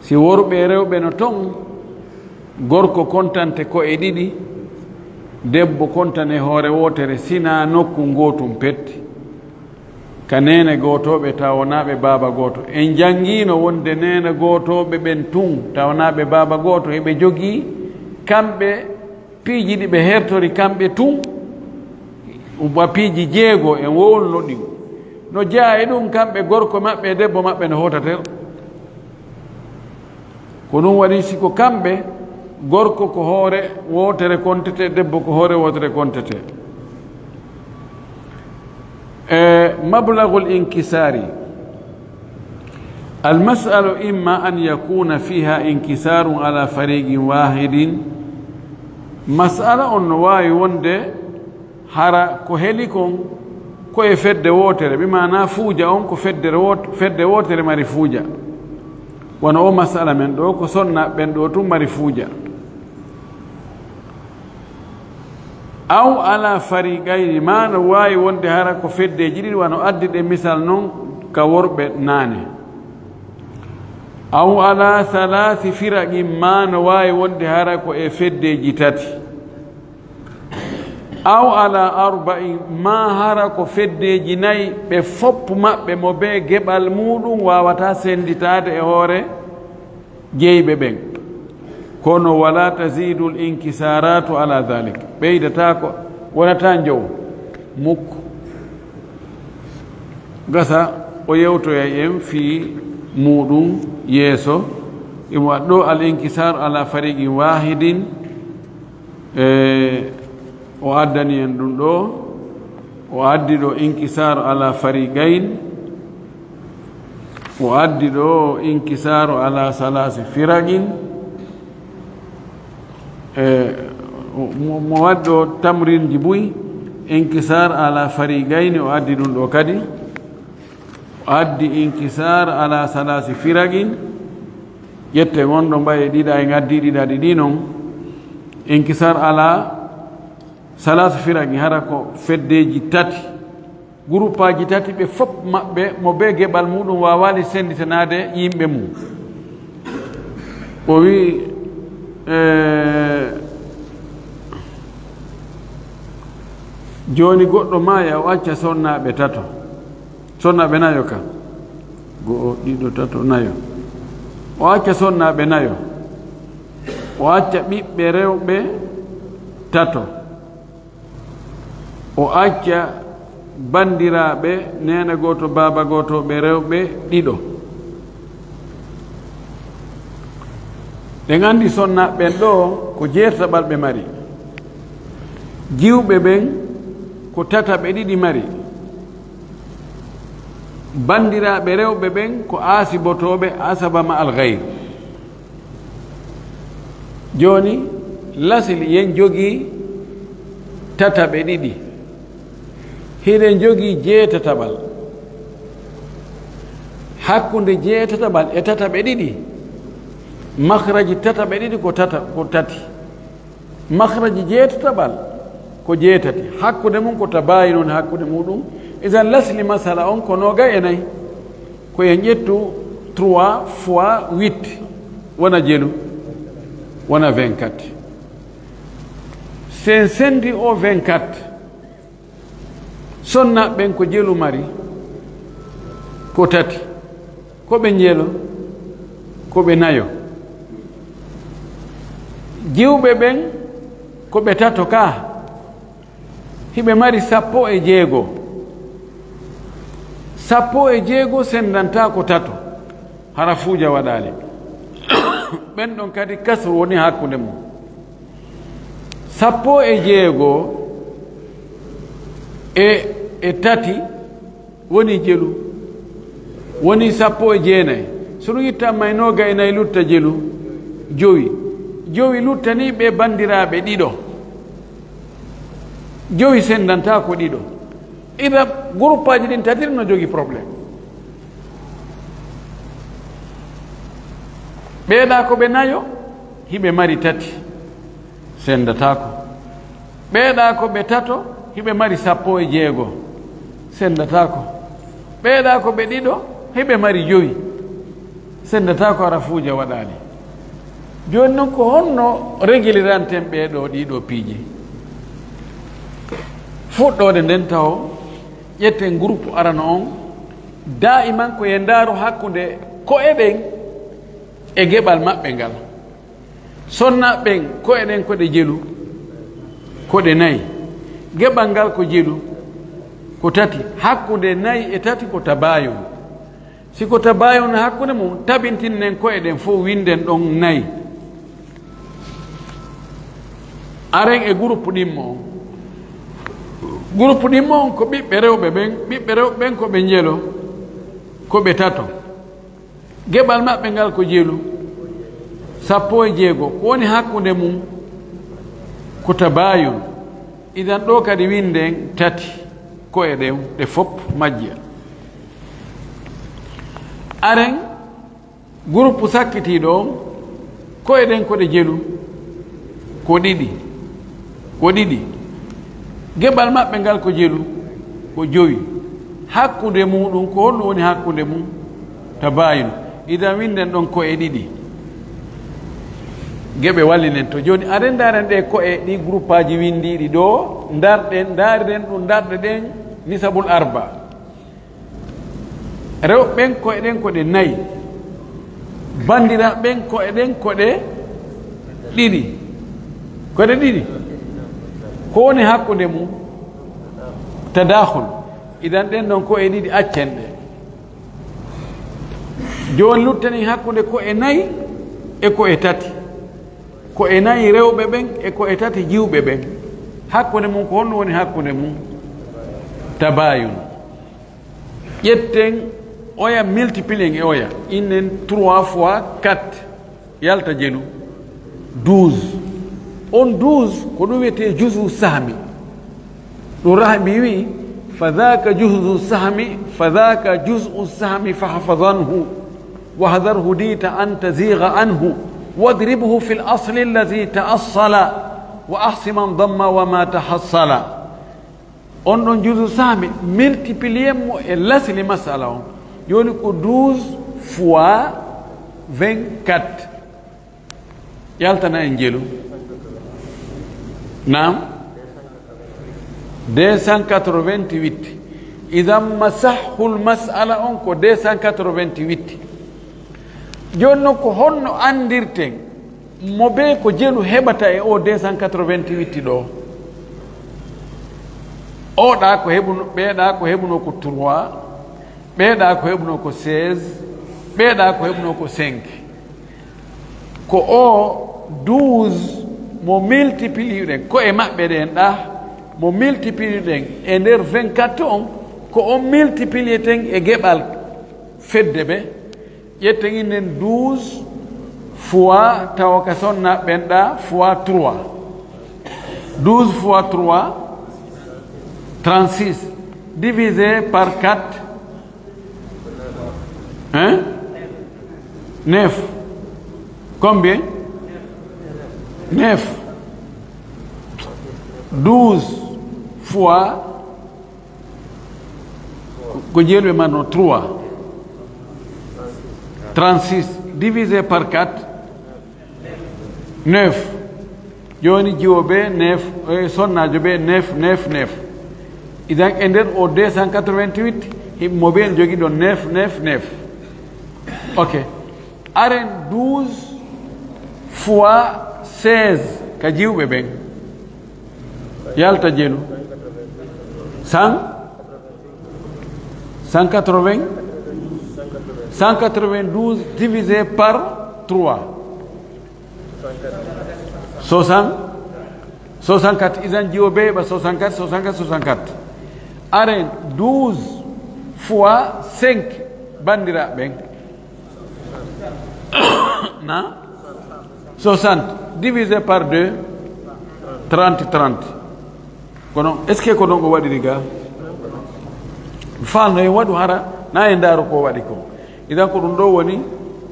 si worɓe e rewɓe no ton, gorko kontante ko'e ɗiɗi, debbo kontane hoore wootere, sina nokku ngootum pet. Ka neene gootooɓe tawanaaɓe baaba gooto. En janngino wonde neene gootooɓe ɓen tun tawanaaɓe baaba gooto, eɓe jogii kamɓe piiji ɗi ɓe hertori kamɓe tun, ba piiji jeego en wowluno ɗin. No jeyaa e ɗum, kamɓe gorko maɓɓe e debbo maɓɓe no hootater. Ko ɗum waɗi, si ko kamɓe, gorko ko hoore wootere kontete, debbo ko hoore wootere kontete. E mablagul inkisari, المسألة إما أن يكون فيها انكسار على فريق واحد. Mas'ala on no waawi wonde hara ko heli kon ko e fedde wootere, bi maana fuuja on ko fedde woot-, fedde wootere mari fuuja. Wano o mas'ala men ɗo, ko sonna ɓen ɗo tun mari fuuja. Aw ala fariqayni, maa no waawi wonde hara ko feddeeji ɗiɗi, wano addi ɗe misal non ka worɓe naane. Aw ala thalathi firaqin, maa no waawi wonde hara ko e feddeeji tati. Aw ala arba'in, maa hara ko feddeeji nayi, ɓe fof maɓɓe mo bee geɓal muuɗum waawataa sennditaade e hoore jeyɓe ɓen. Kono, wala tazidul inkisaratu ala dhalik. Ɓeydataako, wonataa njowo. Mukk. Gasa, o yewtoyay en fii muuɗum yeeso. Imo waɗɗo al inkisar ala fariqin wahidin. E, o addani en ɗum ɗo. O addi ɗo inkisar ala fariqayn. O addi ɗo inkisaru ala salasi firaqin. E, mo, mo waɗi ɗo tamrinji buy, inkisar ala fariqayni, o addi ɗum ɗo kadi. O addi inkisar ala salasi firaqin. Ƴette wonɗo mbaye ɗiɗa, en addi ɗiɗaɗi ɗi non. Inkisar ala salasi firaqin, hara ko feddeji tati. Guruppaaji tati, ɓe fof maɓɓe, mo bee geɓal muuɗum waawaali sennditanaade yimɓe mum. O wi'i, eh, jooni goɗɗo maaya, o acca sonnaaɓe tato, sonnaaɓe nayo ka. Go'o, ɗiɗo, tato, nayo. O acca sonnaaɓe nayo. O acca ɓiɓɓe rewɓe tato. O acca banndiraaɓe neene gooto, baaba gooto, ɓe rewɓe ɗiɗo. Ɗen anndi sonnaaɓe ɓen ɗo ko jeetataɓal ɓe mari. Jiwɓe ɓen ko tataɓe ɗiɗi mari. Banndiraaɓe rewɓe ɓen ko asibotooɓe, asaba ma al gayr. Jooni, lasli, yen jogii tataɓe ɗiɗi. Hiɗen jogii jeetataɓal. Hakkunde jeetataɓal e tataɓe ɗiɗi, makhraji tataɓe ɗiɗi ko tata-, ko tati. Makhraji jeetataɓal ko jeetati. Hakkunde mum ko tabayun woni hakkunde muɗum. Idan lasli masala on ko noogay e nayi. Ko en ƴettu trois fois huit wona jelu, wona vingt-quatre. Si en sendi o vingt-quatre, sonnaaɓe ɓen ko jelu mari ko tati, ko ɓe njelo, ko ɓe nayo. Jiwɓe ɓen ko ɓe tato ka, hiɓe mari sappo e jeego. Sappo e jeego sendanta ko tato, hara fuuja waɗaali. Ɓen ɗon kadi kasru woni hakkunde mum. Sappo e jeego e, e tati woni jelu, woni sappo e jeenayi. So ɗum ittamma e noogay e nayi lutta jelu, jowi. Jowi luttani ɓe banndiraaɓe ɗiɗo. Jowi sendanta ko ɗiɗo. Ina guruppaaji ɗin tati no jogi problème. Ɓeeɗa ko ɓe nayo, hiɓe mari tati, sendataako. Ɓeeɗa ko ɓe tato, hiɓe mari sappo e jeego, sendataako. Ɓeeɗa ko ɓe ɗiɗo, hiɓe mari jowi, sendataako, hara fuuja waɗaali. Jooni non, ko honno regiliranten ɓee ɗoo, ɗii ɗoo piiji? Fuɗɗoode nden taho, ƴetten groupe arano on, daa'iman ko e ndaaru hakkunde ko'e ɗen e geɓal maɓɓe ngal. Sonna ɓen, ko'e ɗen ko ɗe jelu, ko ɗe nayi. Geɓal ngal ko jelu, ko tati. Hakkunde nayi e tati ko tabayun. Si ko tabayun hakkunde mum, tabintinnen ko'e ɗen fof, winden ɗon nayi. Aren e groupe ɗimmo on. Groupe ɗimmo on ko ɓiɓɓe rewɓe ɓen. Ɓiɓɓe rewɓe ɓen ko ɓe njelo, ko ɓe tato. Geɓal maɓɓe ngal ko jelu, sappo e jeego. Ko woni hakkunde mum ko tabayun. Idan ɗoo kadi winden tati, ko'e ɗen ɗe fof majja. Aren groupe sakkitiiɗo on, ko'e ɗen ko ɗe jelu, ko ɗiɗi, ko ɗiɗi. Geɓal maɓɓe ngal ko jelu, ko jowi. Hakkunde muɗum, ko honɗum woni hakkunde mum? Tabayun. Idan winden ɗon ko'e ɗiɗi. Geɓe wallinen to. Jooni, aden ndaaren ɗe ko'e ɗi gruppaaji windiiɗi ɗoo, ndarɗen, ndaariɗen ɗum, ndarɗe ɗen nisabul arba. Rewɓe ɓen ko'e ɗen ko ɗe nayi. Banndiraaɓe ɓen ko'e ɗen ko ɗe ɗiɗi. Ko ɗe ɗiɗi. Ko woni hakkunde mum? Tadakhul. Idan ɗen ɗon ko'e ɗiɗi, accen ɗe. Jooni luttani hakkunde ko'e nayi e ko'e tati. Ko'e nayi rewɓe ɓen e ko'e tati jiwɓe ɓen. Hakkunde mum, ko honno woni hakkunde mum? Tabayun. Ƴetten oya, multiplier e oya. Innen trois fois quatre, yalta jelu, douze. On douze, ko ɗum wiyetee juzu sahmi. Ɗum Rahabi wi: "Fa dhaka juzu sahmi, fa dhaka juzu sahmi, fa hafadhanhu, wa hadhar hudita an tazigha anhu, wadribhu fil asli allazi ta'assala, wa ahsi man damma wa ma tahassala." On ɗon juzu sahmi, multiplier mo e lasli masala on. Jooni ko douze fois vingt-quatre. Yaltana en jelu. Naam. Deux cent quatre-vingt-huit. Idan masahul masala on ko deux cent quatre-vingt-huit. Jooni non, ko honno anndirten mo bee ko jelu heɓata e o deux cent quatre-vingt-huit ɗo? Oɗa ko heɓuno, ɓeeɗa ko heɓuno ko trois, ɓeeɗa ko heɓuno ko seize, ɓeeɗa ko heɓuno ko cinq. Ko o douze mo multiplier ɗen, ko e maɓɓe ɗen ɗa, mo multiplier ɗen e nder vingt-quatre on, ko on multiplier ten e geɓal fedde ɓe. Ƴetten innen douze fois, tawa ka sonna ɓen ɗa, fois trois. Douze fois trois, trente-six. Divisé par quatre, hein? Neuf. Combien? Neuf. Douze fois, ko jeelu ɓe marno, trois. Trente-six divisé par quatre, neuf. Jooni jiwo ɓe neuf, eh, sonnaajo ɓe neuf, neuf, neuf. Idan e nder o deux cent quatre-vingt-huit, himo ɓe jogi ɗo neuf, neuf, neuf. Ok. Aren douze fois seize ka jiwɓe ɓen. Yalta jelu. Cent, cent quatre-vingts, cent quatre-vingt-douze divisé par trois. Soixante, soixante-quatre. Idan jiwo ɓe ɓa soixante-quatre, soixante-quatre, soixante-quatre. Aren douze fois cinq, bandiraɓe ɓen. Na? Soixante divisé par deux, trente, trente. Kono est-ce que ko ɗon o waɗiri ga? Fa no en waɗu hara, na en ndaaru ko waɗi ko. Idan ko ɗum ɗo woni,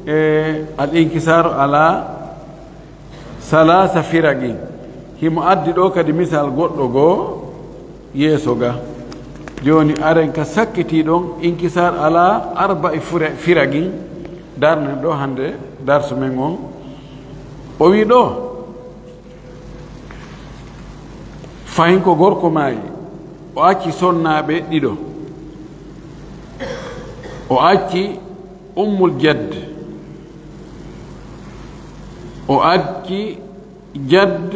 e, al inkisar ala salasa firaqin. Himo addi ɗo kadi misal goɗɗo goo yeeso ga. Jooni aren ka sakkiti ɗon inkisar ala arba'i fura-, firaqin. Darnen ɗo hannde darsu men on. O wi ɗo, fahin ko gorko maayi, o acci sonnaaɓe ɗiɗo. O acci Ummul Jadd. O acci Jadd,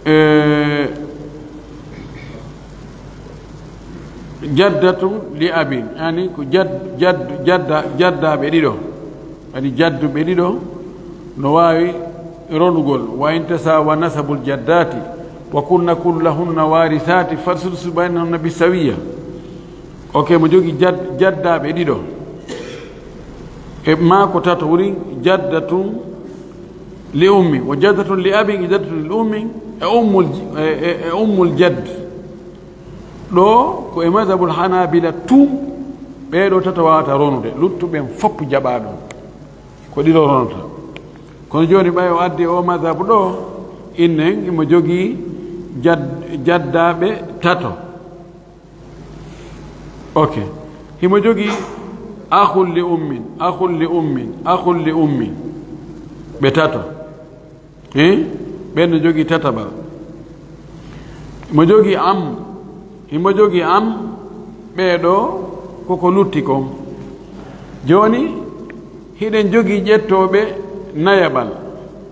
eh, jaddatun li abin, yani ko jadd-, jadd-, jadda-, jaddaaɓe ɗiɗo. Kadi jadduɓe ɗiɗo no waawi ronugol. Wa in tasawa nasabul jaddati wa kunna kullahunna warisati fasudsu baynahunna bisawiya. Ok, mo jogi jad-, jaddaaɓe ɗiɗo. E maa ko tato woni jaddatun li ummi, wa jaddatun li abin, jaddatun li ummi, e ummul j-, e, e, e ummul jadd. Ɗo ko e mazhabul Hanabila tun, ɓee ɗo tato waawata ronude, luttuɓen fof jaɓaa ɗum. Ko ɗiɗo ronata. Kono jooni ɓay o addi o mazhabu ɗo, innen imo jogii jad-, jaddaaɓe tato. Ok. Himo jogii akhun li ummin, akhun li ummin, akhun li ummin. Ɓe tato. Hein? Ɓen no jogii tataɓal. Himo jogii am, himo jogii am, ɓee ɗo koko lutti kon. Jooni, hiɗen jogii ƴettooɓe nayaɓal.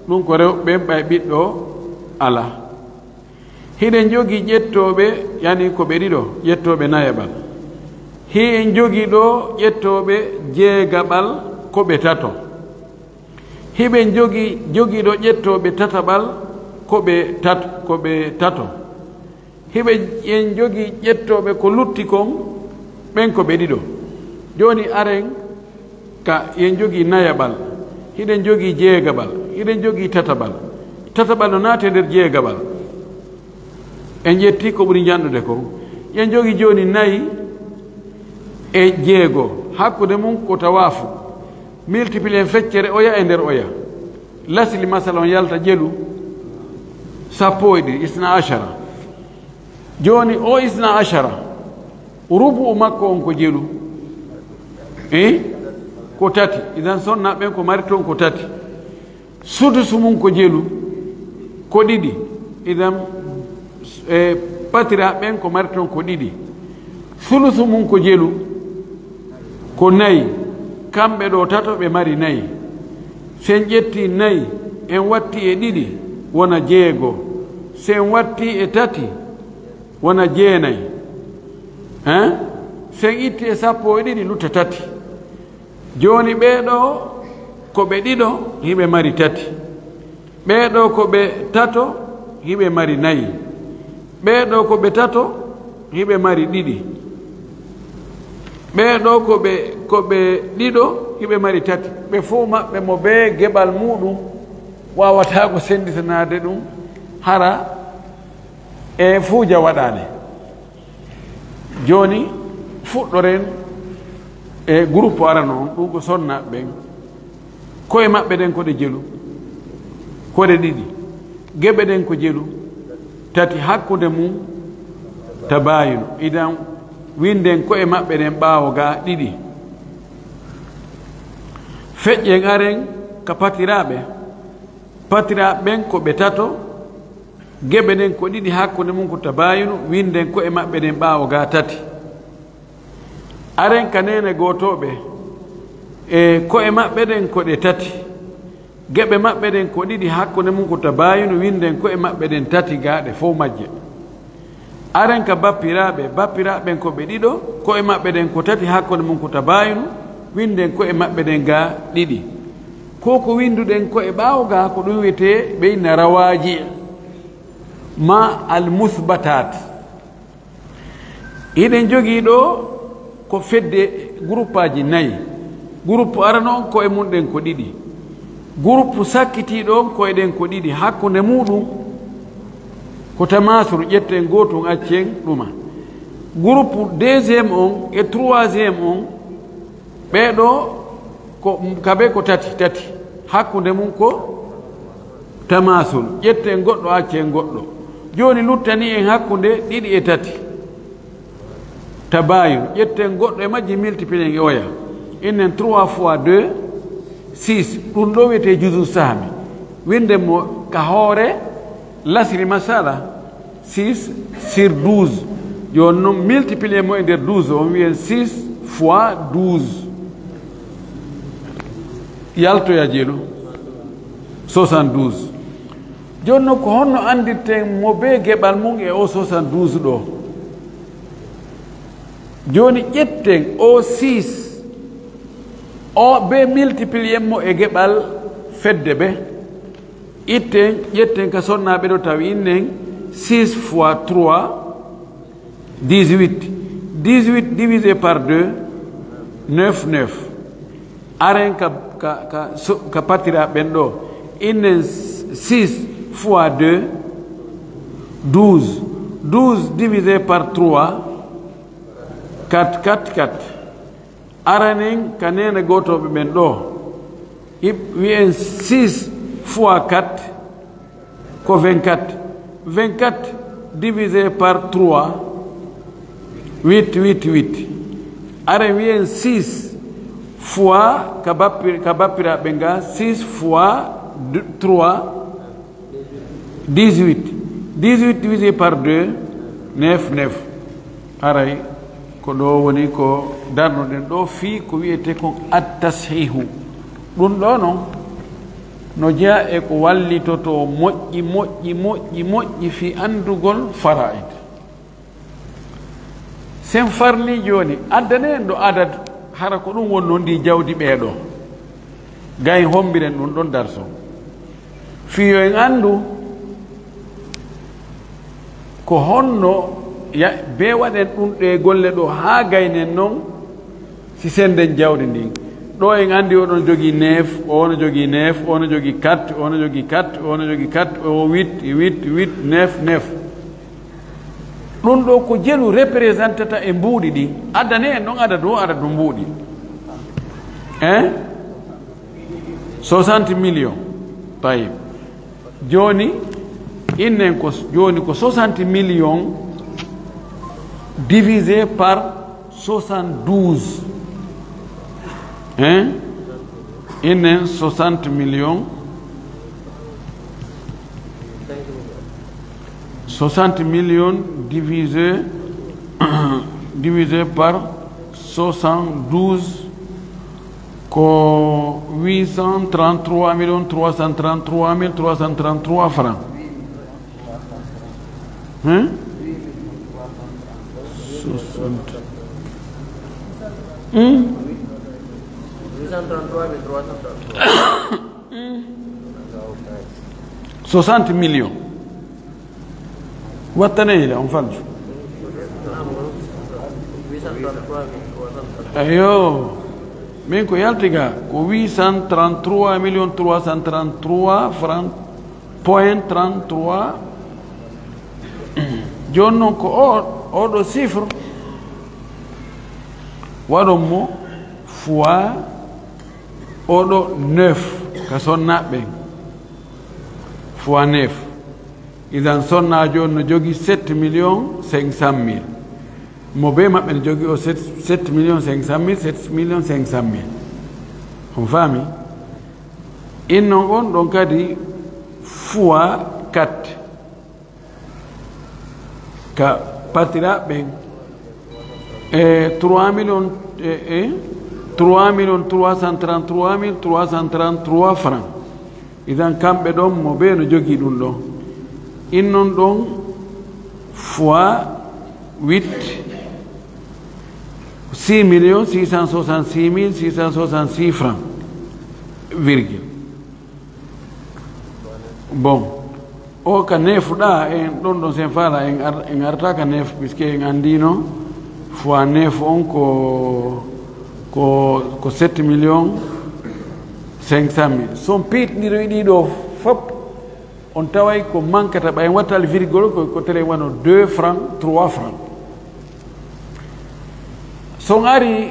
Ɗum ko rewɓe ɓen ɓay ɓiɗɗo alaa. Hiɗen jogii ƴettooɓe, yani ko ɓe ɗiɗo, ƴettooɓe nayaɓal. Hiɗen jogii ɗo ƴettooɓe jeegaɓal ko ɓe tato. Hiɓen jogii, jogii ɗo ƴettooɓe tataɓal ko ɓe tat-, ko ɓe tato. Hiɓe en jogii ƴettooɓe ko lutti kon, ɓen ko ɓe ɗiɗo. Jooni aren ka, en jogii nayaɓal, hiɗen jogii jeegaɓal, hiɗen jogii tataɓal. Tataɓal no naati e nder jeegaɓal. En ƴetti ko ɓuri njanɗude kon. En jogii jooni nayi e jeego. Hakkunde mum ko tawaafu. Multiplier feccere oya e nder oya. Lasli masala on yalta jelu sappo e ɗiɗi, isna ashara. Jooni o isna ashara, rubu'u makko on ko jelu? Eh? Ko tati. Idan sonna ɓen ko mari ton ko tati. Sudusu mum ko jelu? Ko ɗiɗi. Idan, e, patira ɓen ko mari ton ko ɗiɗi. Sulusu mum ko jelu? Ko nayi. Kamɓe ɗo tato ɓe mari nayi. Sen ƴetti nayi, en watti e ɗiɗi, wona jeego. Sen watti e tati, wona jeenay. Hein? Sen itti e sappo e ɗiɗi, lutta tati. Jooni ɓee ɗo ko ɓe ɗiɗo, hiɓe mari tati. Ɓee ɗo ko ɓe tato, hiɓe mari nayi. Ɓee ɗo ko ɓe tato, hiɓe mari ɗiɗi. Ɓee ɗo ko ɓe, ko ɓe ɗiɗo, hiɓe mari tati. Ɓe fof maɓɓe mo bee geɓal muuɗum, waawata ko sennditanaade ɗum, hara e fuuja waɗaani. Jooni, fuɗɗoren e groupe arano on, ɗum ko sonna ɓen. Koye maɓɓe ɗen ko ɗe jelu, ko ɗe ɗiɗi. Geɓe ɗen ko jelu, tati hakkunde mum tabaayunu. Idan, winden ko'e maɓɓe ɗen ɓaawo ga ɗiɗi. Feƴƴen aren ka patiraaɓe. Patiraaɓe ɓen ko ɓe tato, geɓe ɗen ko ɗiɗi hakkunde mum ko tabaayunu, winden ko'e maɓɓe ɗen ɓaawo ga tati. Aren ka neene gootooɓe, e ko'e maɓɓe ɗen ko ɗe tati. Geɓe maɓɓe ɗen ko ɗiɗi, hakkunde mum ko tabaayunu, winden ko'e maɓɓe ɗen tati ga ɗe fow majje. Aren ka bappiraaɓe, bappiraaɓe ɓen ko ɓe ɗiɗo, ko'e maɓɓe ɗen ko tati, hakkunde mum ko tabaayunu, winden ko'e maɓɓe ɗen ga ɗiɗi. Ko ko winduɗen ko e ɓaawo ga, ko ɗum wiyetee ɓe inna rawaaji ma al musbataat. Hiɗen jogii ɗo ko fedde guruppaaji nayi. Guruppu arano on ko'e mum ɗen ko ɗiɗi. Guruppu sakkitiiɗo on ko'e ɗen ko ɗiɗi. Hakkunde muuɗum ko tamaasuru, ƴetten gootun accen ɗuma. Guruppu deuxième on e troisième on, ɓee ɗoo ko, kabe ko tati, tati. Hakkunde mum ko tamaasul. Ƴetten goɗɗo, accen goɗɗo. Jooni luttani en hakkunde ɗiɗi e tati. Tabaayun. Ƴetten goɗɗo e majji, multiplier e oya. Innen trois fois deux, six. Ɗum ɗo wiyetee juzu sahmi. Winden mo ka hoore lasri, masala. Six sur douze. Jooni noon, multiplier mo e nder douze, on wiyen six fois douze. Yaltoya jeelu, soixante-douze. Jooni noon, ko honno anndirten mo bee geɓal mum e o soixante-douze ɗo? Jooni, ƴetten o six, o bee multiplier mo e geɓal fedde ɓe. Itten, ƴetten ka sonnaaɓe ɗo tawi innen six fois trois, dix-huit. Dix-huit divisé par deux, neuf, neuf. Aren ka, ka, ka, so-, ka patiraaɓe ɓen ɗo. Innen six fois deux, douze. Douze divisé par trois, quatre, quatre, quatre. Aranen ka neene gootooɓe ɓen ɗo. Ib-, wi'en six fois quatre ko vingt-quatre. Vingt-quatre divisé par trois, huit, huit, huit. Aren wi'en six fois ka bappi-, ka bappiraaɓe nga, six fois trois, dix-huit. Dix-huit divisé par deux, neuf, neuf. Haray ko ɗo woni ko darnoɗen ɗo fii ko wi'etee kon at-tashihu. Ɗum ɗo non no jeyaa e ko wallitotoo moƴƴi, moƴƴi, moƴƴi, moƴƴi fii anndugol fara'id. Sen farlii jooni, addane en ɗo adad, hara ko ɗum woni noon ndi jawdi ɓee ɗo. Gay hombiren ɗum ɗon darso. Fii yo en anndu ko honno ya-, bee waɗen ɗum ɗee golle ɗo haa gaynen noon si sennden jawdi ndin. Ɗo en anndi oɗon jogii neuf, o no jogii neuf, o no jogii quatre, o no jogii quatre, o no jogii quatre, o huit, huit, huit, neuf, neuf. Ɗum ɗo ko jelu representata e mbuuɗi ɗin. Addane en ɗon adadu o, adadu mbuuɗi. Hein? Soixante millions. Tayyib. Jooni, innen ko, jooni ko soixante millions divisé par soixante-douze. Hein? Innen soixante millions. Soixante millions divisé, divisé par soixante-douze, ko huit cent trente-trois millions trois cent trente-trois mille trois cent trente-trois francs. Hein? Soixante. Hmm? Soixante millions. Wattanee ila on falju. Eyo. Min ko yalti ga ko huit cent trente-trois millions trois cent trente-trois francs point trente-trois. Jooni noon ko o, oɗo chiffre waɗon mo fois oɗo neuf ka sonnaaɓe ɓen. Fois neuf. Idan sonnaajo on no jogii sept millions cinq cent mille. Mo bee maɓɓe no jogii o sept, sept millions cinq cent mille, sept millions cinq cent mille. On faami? Innon on ɗon kadi fois quatre. Ka partiraaɓe ɓen, e trois millions, e, e trois millions trois cent trente-trois mille trois cent trente-trois francs. Idan kamɓe ɗon mo bee no jogii ɗum ɗon. Innon ɗon fois huit, six millions six cent soixante-six mille six cent soixante-six francs, virgule. Bon, o ka neefuɗaa en ɗon ɗon sen faala en ar-, en arta ka neef, puisque en anndino fois neef on ko, ko, ko sept millions cinq cent mille. Son piitndiroy ɗi ɗo fop, on taway ko mankata ɓay en wattal virgule ko, ko tele wano deux francs, trois francs. Son ari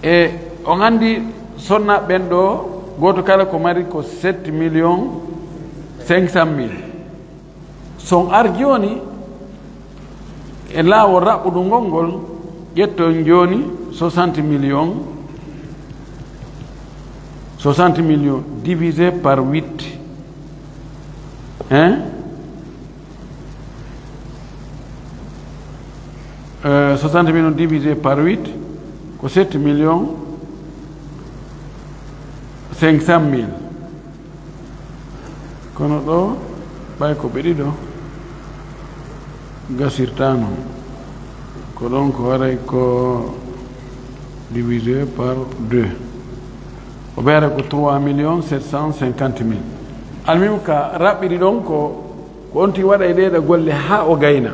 e, on anndi sonna ɓen ɗo, gooto kala ko mari ko sept millions cinq cent mille. Son ar jooni e laawol raɓɓuɗungol ngol, ƴetton jooni soixante millions, soixante millions divisé par huit. Hein? Euh, soixante millions divisé par huit, ko sept millions cinq cent mille. Kono ɗo, ɓay ko ɓe ɗiɗo, gasirtaano. Ko ɗon ko waray ko divisé par deux. O ɓe ara ko trois millions sept cent cinquante mille. Almim ka raɓɓiri ɗon ko, ko on tigi waɗa e ɗeeɗa golle haa o gayna.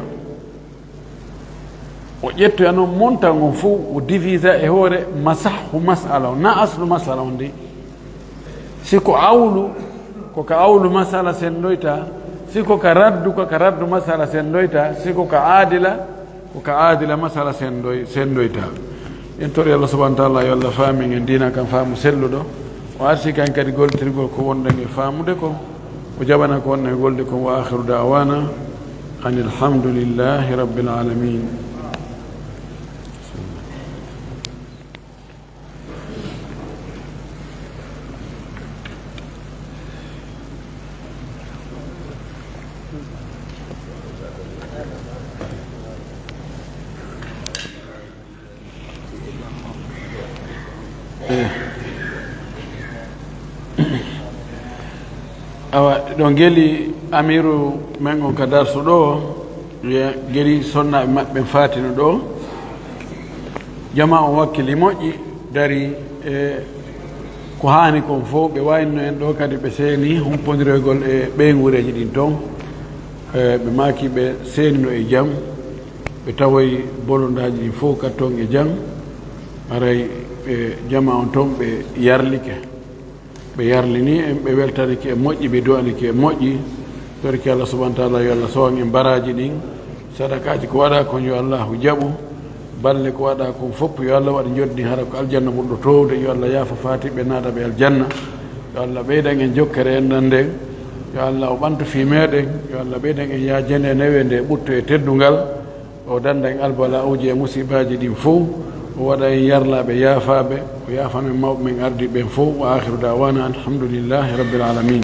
O ƴettoya noon montant on fof, o divisa e hoore masahhu masala on, na aslu masala on de. Si ko awlu, ko ka awlu masala senndoyta. Si ko ka raddu, ko ka raddu masala senndoyta. Si ko ka aadila, ko ka aadila masala senndoy-, senndoyta. En tori Allah subhanahu wa ta'ala, yo Allah faamin en diina kan faamu selluɗo. O arsi kan kadi gollitirgol ko wonɗen e faamude ko. O jaɓana ko wonɗen e golde ko. Wa akhiru da'wana anil hamdulillahi rabbil alamin. Awa, ɗo ngeli amiru men on ka darsu ɗo, ye-, ngeli sonnaaɓe maɓɓe faatino ɗo. Jama on wakkili moƴƴi, dari e ko haani kon fof, ɓe wayno en ɗo kadi ɓe seeni humpondiroygol e ɓeynguureeji ɗin ton. E, ɓe maaki ɓe seenino e jam, ɓe tawoyi bolondaaji ɗin fof ka ton e jam. Haray, e, jama on ton ɓe yarlike. Ɓe yarlini en, ɓe weltanike e moƴƴi, ɓe du'anike e moƴƴi. Torki Allah subhanahu wa ta'ala, yo Allah sowan en baraaji ɗin. Sadakaaji ko waɗa kon, yo Allahu jaɓu. Balle ko waɗa kon fof, yo Allah waɗ njoɗdi hara ko aljanna ɓurɗo toowde. Yo Allah yaafo faatiɓe, naata ɓe aljanna. Yo Allah ɓeydan en jokkere enɗan nden. Yo Allah o ɓanto fii meɗen. Yo Allah ɓeydan en yaajende newe nde ɓutto e teddungal. O danda en albala'uuji e musibaaji ɗin fof, o waɗa en yarlaaɓe yaafaaɓe, o yaafano en mawɓe men ardiiɓe ɓen fof. Wa akhiru da'wana alhamdulillahi rabbil alamin.